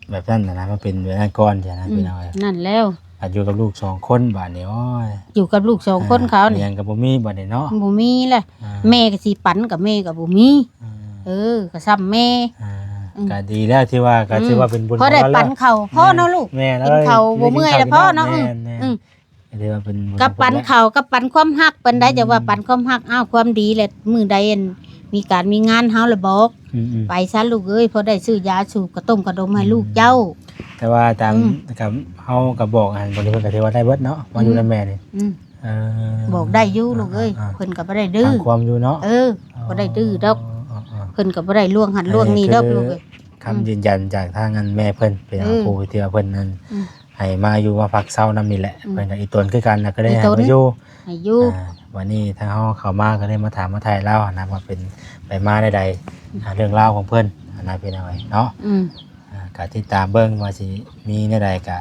ແບບນັ້ນນະ ມາເປັນແບບນັ້ນກ່ອນຊັ້ນນະ ອືມ ພີ່ນ້ອງເອີຍ ນັ້ນແລ້ວ ບາດຢູ່ກັບລູກສອງຄົນບາດນີ້ ໂອ້ຍ ຢູ່ກັບລູກສອງຄົນເຂົານີ້ ຫຍັງກໍບໍ່ມີບາດນີ້ເນາະ ບໍ່ມີແຫຼະ ອ່າ ແມ່ກໍຊິປັນກັບແມ່ກໍບໍ່ມີ ອ່າ ເອີ ກໍຊ້ຳແມ່ ອ່າ ອືມ ກໍດີແລ້ວທີ່ວ່າ ກໍຖືວ່າເປັນບຸນ ພໍໄດ້ປັນເຂົາພໍເນາະລູກ ແມ່ນ ກິນເຂົ້າບໍ່ເມື່ອຍແລ້ວພໍເນາະ ແມ່ນໆ ອືມ ກໍຖືວ່າເປັນບຸນ ກັບປັນເຂົ້າ ກັບປັນຄວາມຮັກ ປານໃດ ອືມ ຈະວ່າປັນຄວາມຮັກ ອ້າວ ຄວາມດີແຫຼະ ມື້ໃດອັນ ມີການມີງານເຮົາລະບອກ ອືມໆ ໄປຊະລູກເອີຍ ພໍໄດ້ຊື້ຢາສູບກະຕົ້ມກະດົມໃຫ້ລູກເຈົ້າ ອືມ ແຕ່ວ່າຕາມ ອືມ ກັບເຮົາກໍບອກຫັ້ນ ບາງທີເພິ່ນກໍຖືວ່າໄດ້ເບິດເນາະ ມາຢູ່ນຳແມ່ນີ້ ອືມ ເອີ ບອກໄດ້ຢູ່ລູກເອີຍ ອ່າໆໆ ເພິ່ນກໍບໍ່ໄດ້ດື້ ຟັງຄວາມຢູ່ເນາະ ເອີ ບໍ່ໄດ້ດື້ດອກ ເອີໆໆ ເພິ່ນກໍບໍ່ໄດ້ລ່ວງຫັ້ນລ່ວງນີ້ດອກ ອັນນີ້ຄື ລູກເອີຍ ຄຳ ອືມ ຢືນຢັນຈາກທາງອັນແມ່ເພິ່ນ ເປັນ ເອີ ຜູ້ທີ່ວ່າເພິ່ນນັ້ນ ອືມ ໃຫ້ມາຢູ່ມາພັກເຊົານຳນີ້ແຫຼະ ເພິ່ນກໍອີ່ຕົນຄືກັນ ແລ້ວກໍໄດ້ໃຫ້ມາຢູ່ ໃຫ້ຢູ່ ອ່າ ວັນນີ້ທາງເຮົາເຂົ້າມາກໍໄດ້ມາຖາມມາຖ່າຍລາວຫັ້ນນະ ວ່າເປັນໄປມາແນວໃດ ອ່າ ເລື່ອງລາວຂອງເພິ່ນຫັ້ນນະ ພີ່ນ້ອງເອີຍເນາະ ອືມ ອ່າ ກໍຕິດຕາມເບິ່ງວ່າຊິມີແນວໃດ ກໍ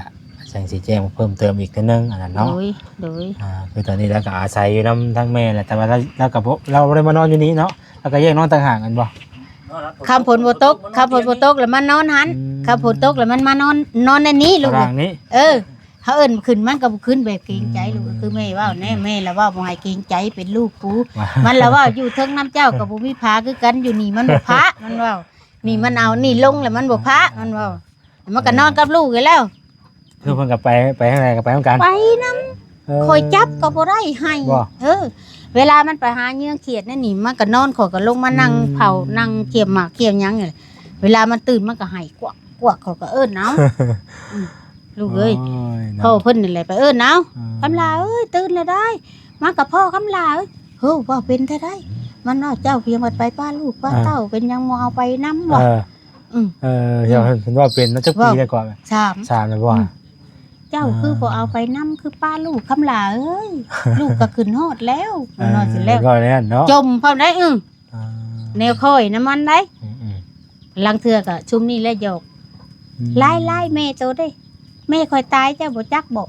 ຈັ່ງຊິແຈ້ງເພີ່ມເຕີມອີກເທື່ອໜຶ່ງ ອັນນັ້ນເນາະ ໂດຍ ໂດຍ ອ່າ ຄືຕອນນີ້ລາວກໍອາໄສຢູ່ນຳທາງແມ່ແຫຼະ ແຕ່ວ່າລາວ ລາວກໍບໍ່ ລາວບໍ່ໄດ້ມານອນຢູ່ນີ້ເນາະ ລາວກໍແຍກນອນຕ່າງຫາກແມ່ນບໍ່? ຄັນຝົນບໍ່ຕົກ ຄັນຝົນບໍ່ຕົກແລ້ວມັນນອນຫັ້ນ ອືມ ຄັນຝົນຕົກແລ້ວມັນມານອນ ນອນໃນນີ້ລູກ ຕາລາງນີ້ ເອີ ເອີ້ນຂຶ້ນມັນກໍບໍ່ຂຶ້ນ ແບບເກງໃຈ ອືມ ລູກ ຄືແມ່ເວົ້າແນ່ ອືມ ແມ່ລະເວົ້າບໍ່ໃຫ້ເກງໃຈ ເປັນລູກກູ ວ່າ ມັນລະເວົ້າຢູ່ເທິງນຳເຈົ້າກໍບໍ່ມີພາຄືກັນ ຢູ່ນີ້ມັນບໍ່ພາ ມັນເວົ້າ ນີ້ມັນເອົານີ້ລົງແລ້ວມັນບໍ່ພາ ມັນເວົ້າ ມັນກໍນອນກັບລູກຢູ່ແລ້ວ ຄືເພິ່ນກໍໄປ ໄປທາງໃດກໍໄປນຳກັນ ໄປນຳ ເອີ ຂ້ອຍຈັບກໍບໍ່ໄດ້ ໄຫ້ ບໍ່ ເອີ ເວລາມັນໄປຫາເຫຍື່ອຂຽດນັ້ນນີ້ ມັນກໍນອນ ຂ້ອຍກໍລົງມານັ່ງ ອືມ ເຝົ້າ ນັ່ງຂຽມໝາກຂຽມຫຍັງນີ້ ເວລາມັນຕື່ນມັນກໍໄຫ້ກວັກ ກວກ ເຂົາກໍເອີ້ນເອົາ ອືມ ລູກເອີຍ ໂອ້ຍເນາະ ພໍ່ເພິ່ນນີ້ແຫຼະໄປເອີ້ນເອົາ ອືມ ຄຳຫຼ້າເອີຍ ຕື່ນແລ້ວໄດ໋ ມາກັບພໍ່ຄຳຫຼ້າເອີຍ ໂຫ ເວົ້າເປັນແທ້ໄດ໋ ມັນວ່າເຈົ້າພຽງວ່າໄປປ້າລູກປ້າ ອ່າ ເຕົ້າ ເປັນຫຍັງບໍ່ເອົາໄປນຳ ວ່າ ເອີ ອືມ ເອີ ເຈົ້າ ອືມ ເພິ່ນເວົ້າເປັນເນາະ ຈັກປີແລ້ວກໍ ສາມ ສາມແລ້ວບໍ່ ອືມ ເຈົ້າຄືບໍ່ເອົາໄປນຳ ອ່າ ຄືປ້າລູກຄຳຫຼ້າເອີຍ ລູກກໍຂຶ້ນຮອດແລ້ວ ເອີ ມັນວ່າຊີ້ແລ້ວ ເພິ່ນເວົ້າແນວນັ້ນເນາະ ຈົ່ມພ້ອມໄດ໋ ອືມ ອ່າ ແນວຂ້ອຍນຳມັນໄດ໋ ອືມໆ ລາງເທື່ອກໍຊຸມນີ້ແຫຼະຫຍອກ ອືມ ຫຼາຍໆ ແມ່ໂຕເດ້ ແມ່ຂ້ອຍຕາຍເຈົ້າບໍ່ຈັກບໍ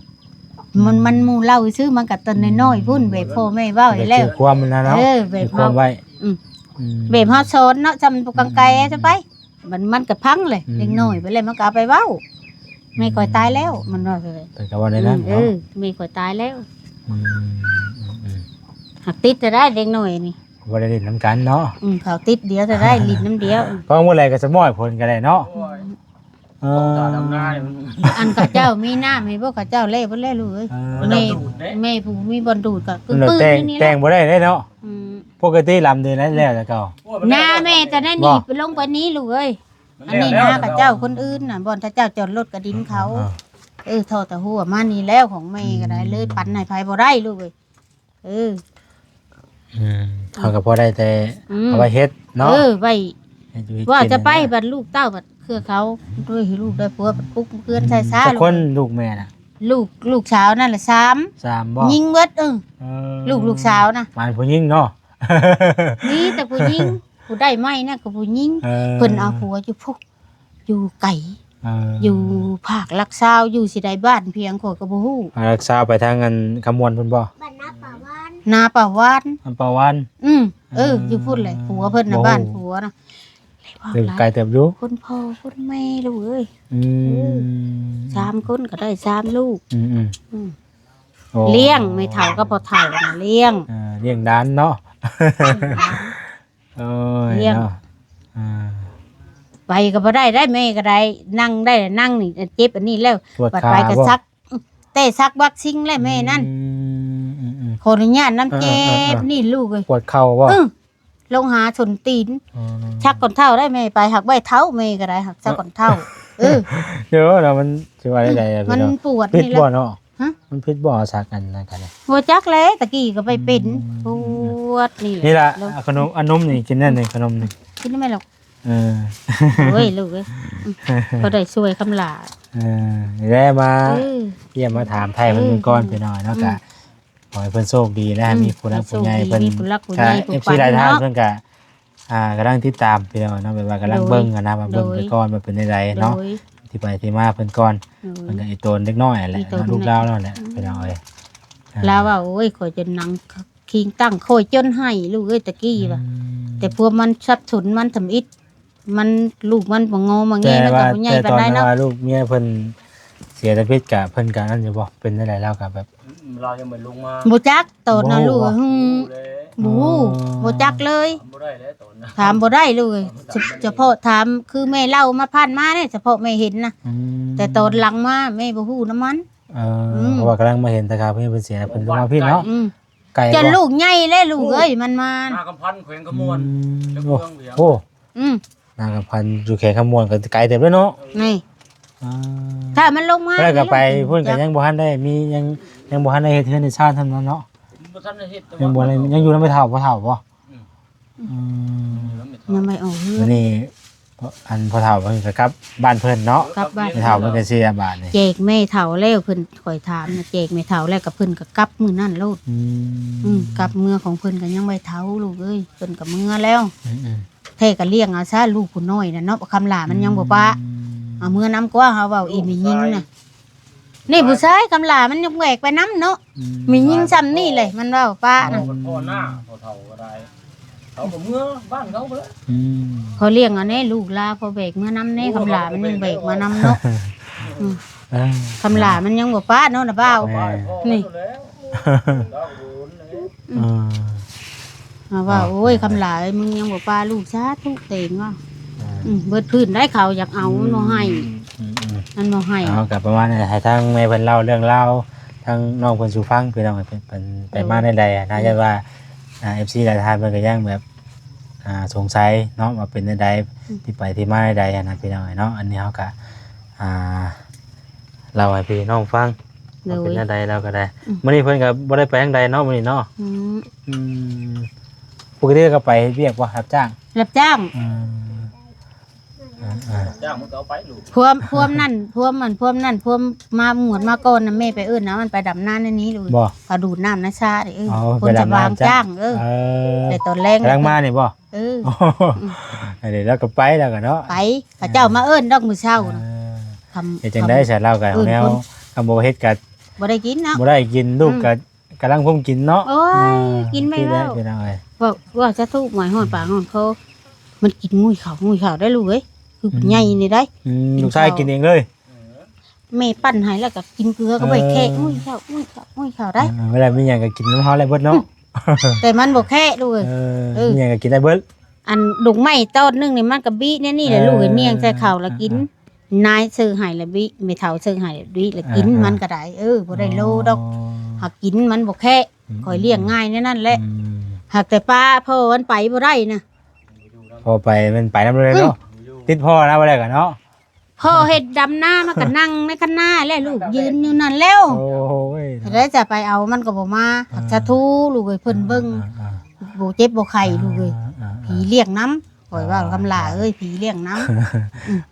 ມັນ ອືມ ມັນໝູ່ເລົ່າຊື່ ມັນກໍຕອນນ້ອຍໆ ອືມ ພຸ້ນ ແບບພໍ່ແມ່ເວົ້າ ແລ້ວ ຄວາມນັ້ນເນາະ ເອີ ແບບ ຄວາມໄວ້ ອືມ ອືມ ແບບເຮົາສອນເນາະ ຈຳປູກກາງໄກ ອືມ ຈະໄປ ມັນ ມັນກໍພັງເລີຍ ອືມ ເດັກນ້ອຍໄປແລ້ວ ມັນກໍເອົາໄປເວົ້າ ອືມ ແມ່ຂ້ອຍຕາຍແລ້ວ ມັນວ່າ ເພິ່ນກໍເວົ້າໃນນັ້ນ ອືມ ເນາະ ເອີ ແມ່ຂ້ອຍຕາຍແລ້ວ ອືມ ອືມ ອືມ ຫາກຕິດແຕ່ໄດ້ເດັກນ້ອຍນີ້ ບໍ່ໄດ້ຫຼິ້ນນຳກັນເນາະ ອືມ ເຂົາຕິດດຽວແຕ່ໄດ້ຫຼິ້ນນຳດຽວ ເພາະມື້ໃດກໍສະໝ້ອຍເພິ່ນກໍໄດ້ເນາະ ໂອ້ຍ ເອີ ຕ້ອງຕາດຳນານີ້ມັນ ອັນເຂົາເຈົ້າມີນ້ຳໃຫ້ພວກເຂົາເຈົ້າແລ້ວເບິດແລ້ວລູກເອີຍ ເອີ ແມ່ ແມ່ຜູ້ມີບ່ອນດູດກໍປຶ້ງໆ ແຕ່ງ ຢູ່ນີ້ແຫຼະ ແຕ່ງບໍ່ໄດ້ເດ້ເນາະ ອືມ ປົກກະຕິລຳເດ ແລ້ວແຕ່ເກົ່າ ໂອ້ຍ ນາແມ່ຕອນນັ້ນນີ້ ບໍ່ ລົງໄປນີ້ລູກເອີຍ ມັນ ອັນນີ້ ແລ້ວ ນາເຂົາເຈົ້າ ແລ້ວ ຄົນອື່ນນະ ບ່ອນເຂົາເຈົ້າຈອດລົດກະດິນເຂົາ ເອີ ເອີ ເອີ ທໍ່ແຕ່ຫົວມານີ້ແລ້ວ ຂອງແມ່ກໍໄດ້ ອືມ ເລີຍປັນໃຫ້ໃຜບໍ່ໄດ້ລູກເອີຍ ເອີ ອືມ ເຮົາກໍພໍໄດ້ແຕ່ ອືມ ເອົາໄວ້ເຮັດເນາະ ເອີ ໄວ້ ເຮັດຢູ່ເຮັດກິນ ວ່າຈະໄປ ບັດລູກເຕົ້າ ບັດເຄືອເຂົາ ໂອ້ຍ ລູກໄດ້ຜົວ ບັດປຸກເຮືອນໃສ່ຊາ ຈັກຄົນລູກແມ່ນະ ລູກ ລູກສາວນັ້ນລະສາມ ສາມບໍ່ ຍິງເບິດ ເອີ ເອີ ລູກ ລູກສາວນະ ໝາຍຜູ້ຍິງເນາະ ມີແຕ່ຜູ້ຍິງ ຜູ້ໄດ້ໃໝ່ນະກໍຜູ້ຍິງ ເອີ ເພິ່ນເອົາຜົວຢູ່ພຸ້ນ ຢູ່ໄກ ເອີ ຢູ່ພາກຫຼັກຊາວ ຢູ່ຊິໃດ ບ້ານພຽງຂ້ອຍກໍບໍ່ຮູ້ ອ່າ ຫຼັກຊາວໄປທາງອັນຄຳມ່ວນພຸ້ນບໍ່ ບ້ານນາປ່າຫວານ ນາປ່າຫວານ ນາປ່າຫວານ ອືມ ເອີ ເອີ ຢູ່ພຸ້ນແຫຼະ ຜົວເພິ່ນນະ ໂອ້ ບ້ານຜົວນະ ເອີ ໄກເຕີບຢູ່ ຄົນພໍ່ຄົນແມ່ລູກເອີຍ ອືມ ເອີ ສາມຄົນກໍໄດ້ສາມລູກ ອືມໆ ອືມ ໂອ້ ລ້ຽງແມ່ເຖົ້າກັບພໍ່ເຖົ້ານະລ້ຽງ ເອີ ລ້ຽງຫຼານເນາະ ໂອ້ຍ ລ້ຽງເນາະ ອ່າ ໄປກໍບໍ່ໄດ້ໄດ໋ ແມ່ກໍໄດ້ ນັ່ງໄດ້ນັ່ງນີ້ ເຈັບອັນນີ້ແລ້ວ ປວດຂາ ບັດໄປກໍ ບໍ່ ສັກ ແຕ່ສັກວັກຊິງແລ້ວແມ່ນັ້ນ ອືມ ອືມໆ ຂໍອະນຸຍາດນຳ ເອີ ເຈັບ ເອີໆ ນີ້ລູກເອີຍ ປວດເຂົ່າບໍ່ ເອີ ລົງຫາສົ້ນຕີນ ອໍ ສັກກ່ອນເທົ້າໄດ້ແມ່ ໄປຫາກໄວ້ເທົ້າ ແມ່ກໍໄດ້ຫາກສັກກ່ອນເທົ້າ ເອີ ເອີ ດຽວລະມັນຊິວ່າໄດ້ໃດ ອືມ ພີ່ນ້ອງ ມັນປວດ ຜິດບໍ່ເນາະ ຮະ ມັນຜິດບໍ່ ສັກອັນນັ້ນກັນ ບໍ່ຈັກແຫຼະ ຕະກີ້ກໍໄປເປັນ ອືມ ປວດນີ້ແຫຼະ ນີ້ລະ ແລ້ວ ອ່າ ຂະໜົມ ອາ ນົມນີ້ກິນແນ່ນີ້ ຂະໜົມນີ້ ກິນໄດ້ໄໝລູກ ເອີ ໂອ້ຍ ລູກເອີຍ ອືມ ພໍໄດ້ຊ່ວຍຄຳຫຼ້າ ເອີ ນີ້ແຫຼະມາ ເອີ ຢ້ຽມມາຖາມໄຖ່ເພິ່ນກ່ອນ ເອີ ພີ່ນ້ອງເນາະ ອືມ ກະ ຂໍໃຫ້ເພິ່ນໂຊກດີ ແລະ ໃຫ້ ອືມ ມີຜູ້ຫຼັກຜູ້ໃຫຍ່ ໃຫ້ໂຊກດີ ເພິ່ນ ມີຜູ້ຫຼັກຜູ້ໃຫຍ່ ກະ ຜູ້ ເອັຟຊີ ຟັງ ຫຼາຍທ່ານ ເນາະ ເພິ່ນກະ ອ່າ ກຳລັງຕິດຕາມພີ່ນ້ອງເນາະ ແບບວ່າກຳລັງ ໂດຍ ເບິ່ງຫັ້ນນະ ວ່າເບິ່ງ ໂດຍ ໄປກ່ອນວ່າເປັນຈັ່ງໃດເນາະ ໂດຍ ທີ່ໄປທີ່ມາເພິ່ນກ່ອນ ໂດຍ ເພິ່ນກໍອີ່ຕົນເດັກນ້ອຍແຫຼະ ເນາະ ລູກລາວນັ້ນແຫຼະ ອືມ ພີ່ນ້ອງເອີຍ ອ່າ ລາວວ່າ ໂອ້ຍ ຂ້ອຍຈົນນັ່ງຄີງຕັ້ງ ຂ້ອຍຈົນໄຫ້ລູກເອີຍ ຕະກີ້ວ່າ ອືມ ແຕ່ພວກມັນສັບສົນ ມັນທຳອິດ ມັນ ລູກມັນບໍ່ງໍມາແງ ແຕ່ວ່າ ມັນກໍບໍ່ໃຫຍ່ປານໃດເນາະ ແຕ່ຕອນທີ່ວ່າລູກເມຍເພິ່ນເສຍຊີວິດກະ ເພິ່ນກະນັ້ນຢູ່ບໍ່ ເປັນຈັ່ງໃດ ລາວກະແບບ ອືມ ລາວຍັງບໍ່ໄດ້ລົງມາ ບໍ່ຈັກຕອນນັ້ນລູກ ບໍ່ຮູ້ ຫຶ ບໍ່ຮູ້ແຫຼະ ບໍ່ຮູ້ ອໍ ບໍ່ຈັກເລີຍ ຖາມບໍ່ໄດ້ແຫຼະຕອນນັ້ນ ຖາມບໍ່ໄດ້ເລີຍ ຖາມບໍ່ໄດ້ ສະ ສະເພາະຖາມ ຄືແມ່ເລົ່າມາຜ່ານມາເດ້ ສະເພາະແມ່ເຫັນນະ ອືມ ແຕ່ຕອນຫຼັງມາແມ່ບໍ່ຮູ້ນຳມັນ ເອີ ອືມ ເພາະວ່າກຳລັງມາເຫັນແຕ່ຄາວເພິ່ນເສຍ ເພິ່ນກໍມາພີ້ເນາະ ອືມ ໄກ ຈົນລູກໃຫຍ່ແລ້ວລູກເອີຍ ມັນມາ ນາຄຳພັນ ແຂວງຄຳມ່ວນ ອືມ ຈັກເມືອງ ໂອ້ ອືມ ນາຄຳພັນຢູ່ແຂວງຄຳມ່ວນກໍໄກເຕີບເດ້ເນາະ ນີ້ ອ່າ ຖ້າມັນລົງມາ ແລ້ວກໍໄປພຸ້ນກໍຍັງບໍ່ທັນໄດ້ມີ ຍັງ ຍັງບໍ່ທັນໄດ້ເຮັດເຮືອນເຮັດຊານສ່ຳນັ້ນເນາະ ບໍ່ທັນໄດ້ເຮັດ ຍັງບໍ່ໄດ້ ຍັງຢູ່ນຳແມ່ເຖົ້າ ພໍ່ເຖົ້າບໍ່? ອືມ ອືມ ຍັງບໍ່ໄດ້ອອກເຮືອນ ອັນນີ້ ອັນພໍ່ເຖົ້າເພິ່ນກໍກັບບ້ານເພິ່ນເນາະ ກັບບ້ານ ແມ່ເຖົ້າເພິ່ນກໍເສຍບາດນີ້ ແຈກແມ່ເຖົ້າແລ້ວ ເພິ່ນ ຂ້ອຍຖາມນະ ແຈກແມ່ເຖົ້າແລ້ວກໍເພິ່ນກໍກັບມື້ນັ້ນໂລດ ອືມ ອືມ ກັບເມືອຂອງເພິ່ນກໍຍັງບໍ່ເຖົ້າລູກເອີຍ ເພິ່ນກໍເມືອແລ້ວ ອືມໆ ແທ້ກໍລ້ຽງເອົາຊະ ລູກຜູ້ນ້ອຍນະເນາະ ຄຳຫຼ້າມັນຍັງບໍ່ປະ ອືມ ເອົາເມືອນຳກວ່າ ເຮົາເວົ້າອີ່ແມ່ຍິງນະ ນີ້ຜູ້ຊາຍ ຄຳຫຼ້າມັນຍັງແບກໄປນຳເນາະ ອືມ ແມ່ຍິງຊ່ຳນີ້ແຫຼະ ມັນເວົ້າປະນະ ເອົາມັນພໍ່ໜ້າ ພໍ່ເຖົ້າກໍໄດ້ ເຂົາກໍເມືອບ້ານເຂົາພຸ້ນແຫຼະ ອືມ ພໍລ້ຽງເອົາແດ່ລູກລາ ພໍແບກເມືອນຳແດ່ ຄຳຫຼ້າມັນຍັງແບກມານຳເນາະ ອືມ ເອີ ຄຳຫຼ້າມັນຍັງບໍ່ປະເນາະ ນະບ່າວ ແມ່ນ ນີ້ ເອີ ມາວ່າ ເອີ ໂອ້ຍ ຄຳຫຼ້າເອີຍ ມຶງຍັງບໍ່ປະລູກ ສາທຸ ເຕັງວ່າ ເອີ ອືມ ເບິດພື້ນໄດ້ ເຂົາຢາກເອົາ ອືມ ມັນບໍ່ໃຫ້ ອືມໆໆ ມັນບໍ່ໃຫ້ ເອົາ ກໍປະມານນັ້ນ ໃຫ້ທາງແມ່ເພິ່ນເລົ່າເລື່ອງລາວ ທາງນ້ອງເພິ່ນສູ່ຟັງ ພີ່ນ້ອງ ເພິ່ນ ເພິ່ນໄປ ໂດຍ ມາແນວໃດນະ ອືມ ຢ້ານວ່າ ອ່າ ເອັຟຊີ ຫຼາຍທ່ານເພິ່ນກໍຍັງແບບ ອ່າ ສົງໄສເນາະ ວ່າເປັນແນວໃດ ອືມ ທີ່ໄປທີ່ມາແນວໃດຫັ້ນນະ ພີ່ນ້ອງເອີຍເນາະ ອັນນີ້ເຮົາກໍ ອ່າ ເລົ່າໃຫ້ພີ່ນ້ອງຟັງ ໂດຍ ວ່າເປັນແນວໃດລາວກໍໄດ້ ອືມ ມື້ນີ້ເພິ່ນກໍບໍ່ໄດ້ໄປທາງໃດເນາະ ມື້ນີ້ເນາະ ອືມ ອືມ ປົກກະຕິກໍໄປເຮັດວຽກບໍ່ ຮັບຈ້າງ ຮັບຈ້າງ ອືມ ອ່າໆ ຈ້າງມັນກໍເອົາໄປລູກ ພວມ ພວມນັ້ນ ພວມອັນ ພວມນັ້ນ ພວມມາງວດມາກ່ອນນະ ແມ່ໄປເອີ້ນນະ ມັນໄປດຳນາໃນນີ້ລູກ ບໍ່ ເຂົາດູດນ້ຳໃນສະເດ້ ເອີ ອໍ ຄົນສະຫວ່າງຈ້າງ ເອີ ເອີ ແຕ່ຕອນແລງກຳລັງມານີ້ບໍ່ ເອີ ອືມ ອັນນີ້ລາວກໍໄປແລ້ວກໍເນາະ ໄປ ເຂົາເຈົ້າມາເອີ້ນດອກມື້ເຊົ້ານະ ເອີ ຄຳ ເຮັດຈັ່ງໃດສະ ລາວກໍແນວ ຄຳບໍ່ເຮັດກໍບໍ່ໄດ້ກິນເນາະ ບໍ່ໄດ້ກິນ ລູກກໍ ອືມ ກຳລັງພົມກິນເນາະ ໂອ້ຍ ເອີ ກິນໄວ້ແລ້ວ ພີ່ນ້ອງເອີຍ ເວົ້າ ເວົ້າສາທຸ ໝວຍຮອດປາກຮອດຄໍ ມັນກິນງຸ້ຍເຂົ້າງຸ້ຍເຂົ້າໄດ້ລູກເອີຍ ຄື ອືມ ໃຫຍ່ນີ້ໄດ໋ ອືມ ກິນ ລູກຊາຍກິນເອງເລີຍ ແມ່ປັ້ນໃຫ້ແລ້ວກໍກິນເກືອກໍບໍ່ແຄະ ເອີ ງຸ້ຍເຂົ້າງຸ້ຍເຂົ້າງຸ້ຍເຂົ້າໄດ້ ເອີ ເວລາມີຫຍັງກໍກິນນຳເຮົາໄດ້ເບິດເນາະ ອືມ ແຕ່ມັນບໍ່ແຄະລູກເອີຍ ເອີ ເອີ ມີຫຍັງກໍກິນໄດ້ເບິດ ອັນດົກໄມ້ຕອນໜຶ່ງນີ້ມັນກໍບິແນວນີ້ແຫຼະ ເອີ ລູກເອີຍ ນຽງໃສ່ເຂົ້າແລ້ວກິນ ເອີ ນາຍຊື້ໃຫ້ແລ້ວບິ ແມ່ເຖົ້າຊື້ໃຫ້ແລ້ວບິ ແລ້ວກິນ ເອີ ມັນກໍໄດ້ ເອີ ບໍ່ໄດ້ໂລດອກ ອໍ ຫາກກິນມັນບໍ່ແຄະ ອືມ ຂ້ອຍລ້ຽງງ່າຍແນວນັ້ນແຫຼະ ອືມ ຫາກແຕ່ປະພໍ່ມັນໄປບໍ່ໄດ້ນະ ພໍ່ໄປມັນໄປນຳເລີຍເນາະ ອືມ ຕິດພໍ່ນະ ບໍ່ໄດ້ກໍເນາະ ພໍ່ເຮັດດຳນາ ມັນກໍນັ່ງໃນຄັນນາແຫຼະ ລູກຢືນຢູ່ນັ້ນແລ້ວ ໂອ້ຍ ແລ້ວຈະໄປເອົາມັນກໍບໍ່ມາ ອ່າ ສາທຸລູກເອີຍ ເພິ່ນເບິ່ງ ອ່າໆໆ ບໍ່ເຈັບບໍ່ໄຂ້ລູກເອີຍ ອ່າໆໆ ຜີລ້ຽງນຳ ຂ້ອຍເວົ້າ ອ່າ ຄຳຫຼ້າເອີຍ ຜີລ້ຽງນຳ ອື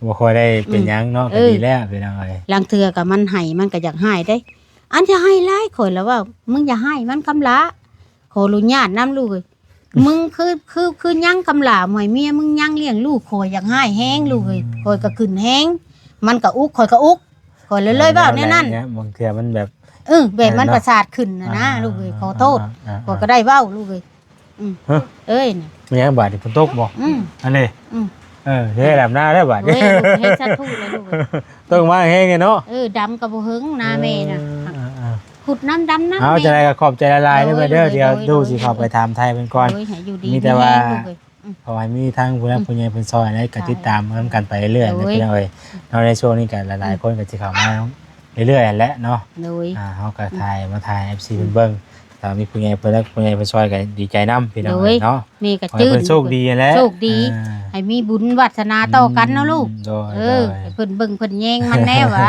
ມ ບໍ່ຄ່ອຍໄດ້ເປັນຫຍັງເນາະ ອືມ ກໍດີແລ້ວ ເອີ ພີ່ນ້ອງເອີຍ ລາງເທື່ອກໍມັນໄຫ້ ມັນກໍຢາກຮ້າຍເດ້ ອັນຈະໄຫ້ຫຼາຍ ຂ້ອຍລະເວົ້າ ມຶງຢ່າໄຫ້ມັນ ຄຳຫຼ້າ ຂໍອະນຸຍາດນຳລູກເອີຍ ມຶງຄື ຄື ຄືຍັງຄຳຫຼ້າ ໃຫ້ເມຍມຶງຍັງລ້ຽງລູກ ຂ້ອຍຢາກຮ້າຍແຮງລູກເອີຍ ຂ້ອຍກໍຂຶ້ນແຮງ ມັນກໍອຸກ ຂ້ອຍກໍອຸກ ຂ້ອຍເລີຍ ເລີຍເວົ້າແນວນັ້ນ ບາງເທື່ອມັນແບບ ເອີ ແບບມັນປະສາດຂຶ້ນນະ ອ່າ ລູກເອີຍ ຂໍໂທດ ອ່າ ຂ້ອຍກໍໄດ້ເວົ້າລູກເອີຍ ອືມ ຮະ ເອີຍ ແມ່ນຫຍັງບາດນີ້ ຝົນຕົກບໍ່ ອືມ ອັນນີ້ ອືມ ເອີ ເຮັດດຳນາແລ້ວບາດນີ້ ໂອ້ຍ ເຮັດສາທຸແລ້ວລູກເອີຍ ຕົກມາແຮງເນາະ ເອີ ດຳກໍບໍ່ເຫິງນາແມ່ນະ ເອີ ເອີ ຂຸດນຳ ດຳນຳ ເອົາ ແມ່ ຈັ່ງໃດກໍຂອບໃຈຫຼາຍໆເດີແມ່ເດີ ໂດຍ ດຽວ ໂດຍ ດູຊິເຂົ້າໄປຖາມໄທເພິ່ນກ່ອນ ໂດຍ ໃຫ້ຢູ່ດີ ມີແຕ່ວ່າ ມີແຮງລູກເອີຍ ເຮົາໃຫ້ມີທາງຜູ້ຫຼັກ ອືມ ຜູ້ໃຫຍ່ເພິ່ນຊ່ອຍໃຫ້ ກໍຕິດຕາມນຳກັນໄປເລື້ອຍໆ ໂດຍ ເນາະ ພີ່ນ້ອງເອີຍເນາະ ໃນຊ່ວງນີ້ກໍຫຼາຍໆ ອືມ ຄົນກໍຊິເຂົ້າມາເລື້ອຍໆ ແຫຼະເນາະ ໂດຍ ອ່າ ເຮົາກໍ ອືມ ຖ່າຍມາຖ່າຍໃຫ້ ເອັຟຊີ ເພິ່ນເບິ່ງ ຖ້າມີຜູ້ໃຫຍ່ເພິ່ນ ຜູ້ໃຫຍ່ເພິ່ນຊ່ອຍກໍດີໃຈນຳ ພີ່ນ້ອງເອີຍເນາະ ໂດຍ ແມ່ກໍຈື່ນ ຂໍໃຫ້ເພິ່ນໂຊກດີແຫຼະ ໂຊກດີ ອ່າ ໃຫ້ມີບຸນວາດສະໜາຕໍ່ກັນເນາະລູກ ອືມ ໂດຍ ເອີ ໂດຍ ໃຫ້ເພິ່ນເບິ່ງເພິ່ນແຍງມັນແດ່ວ່າ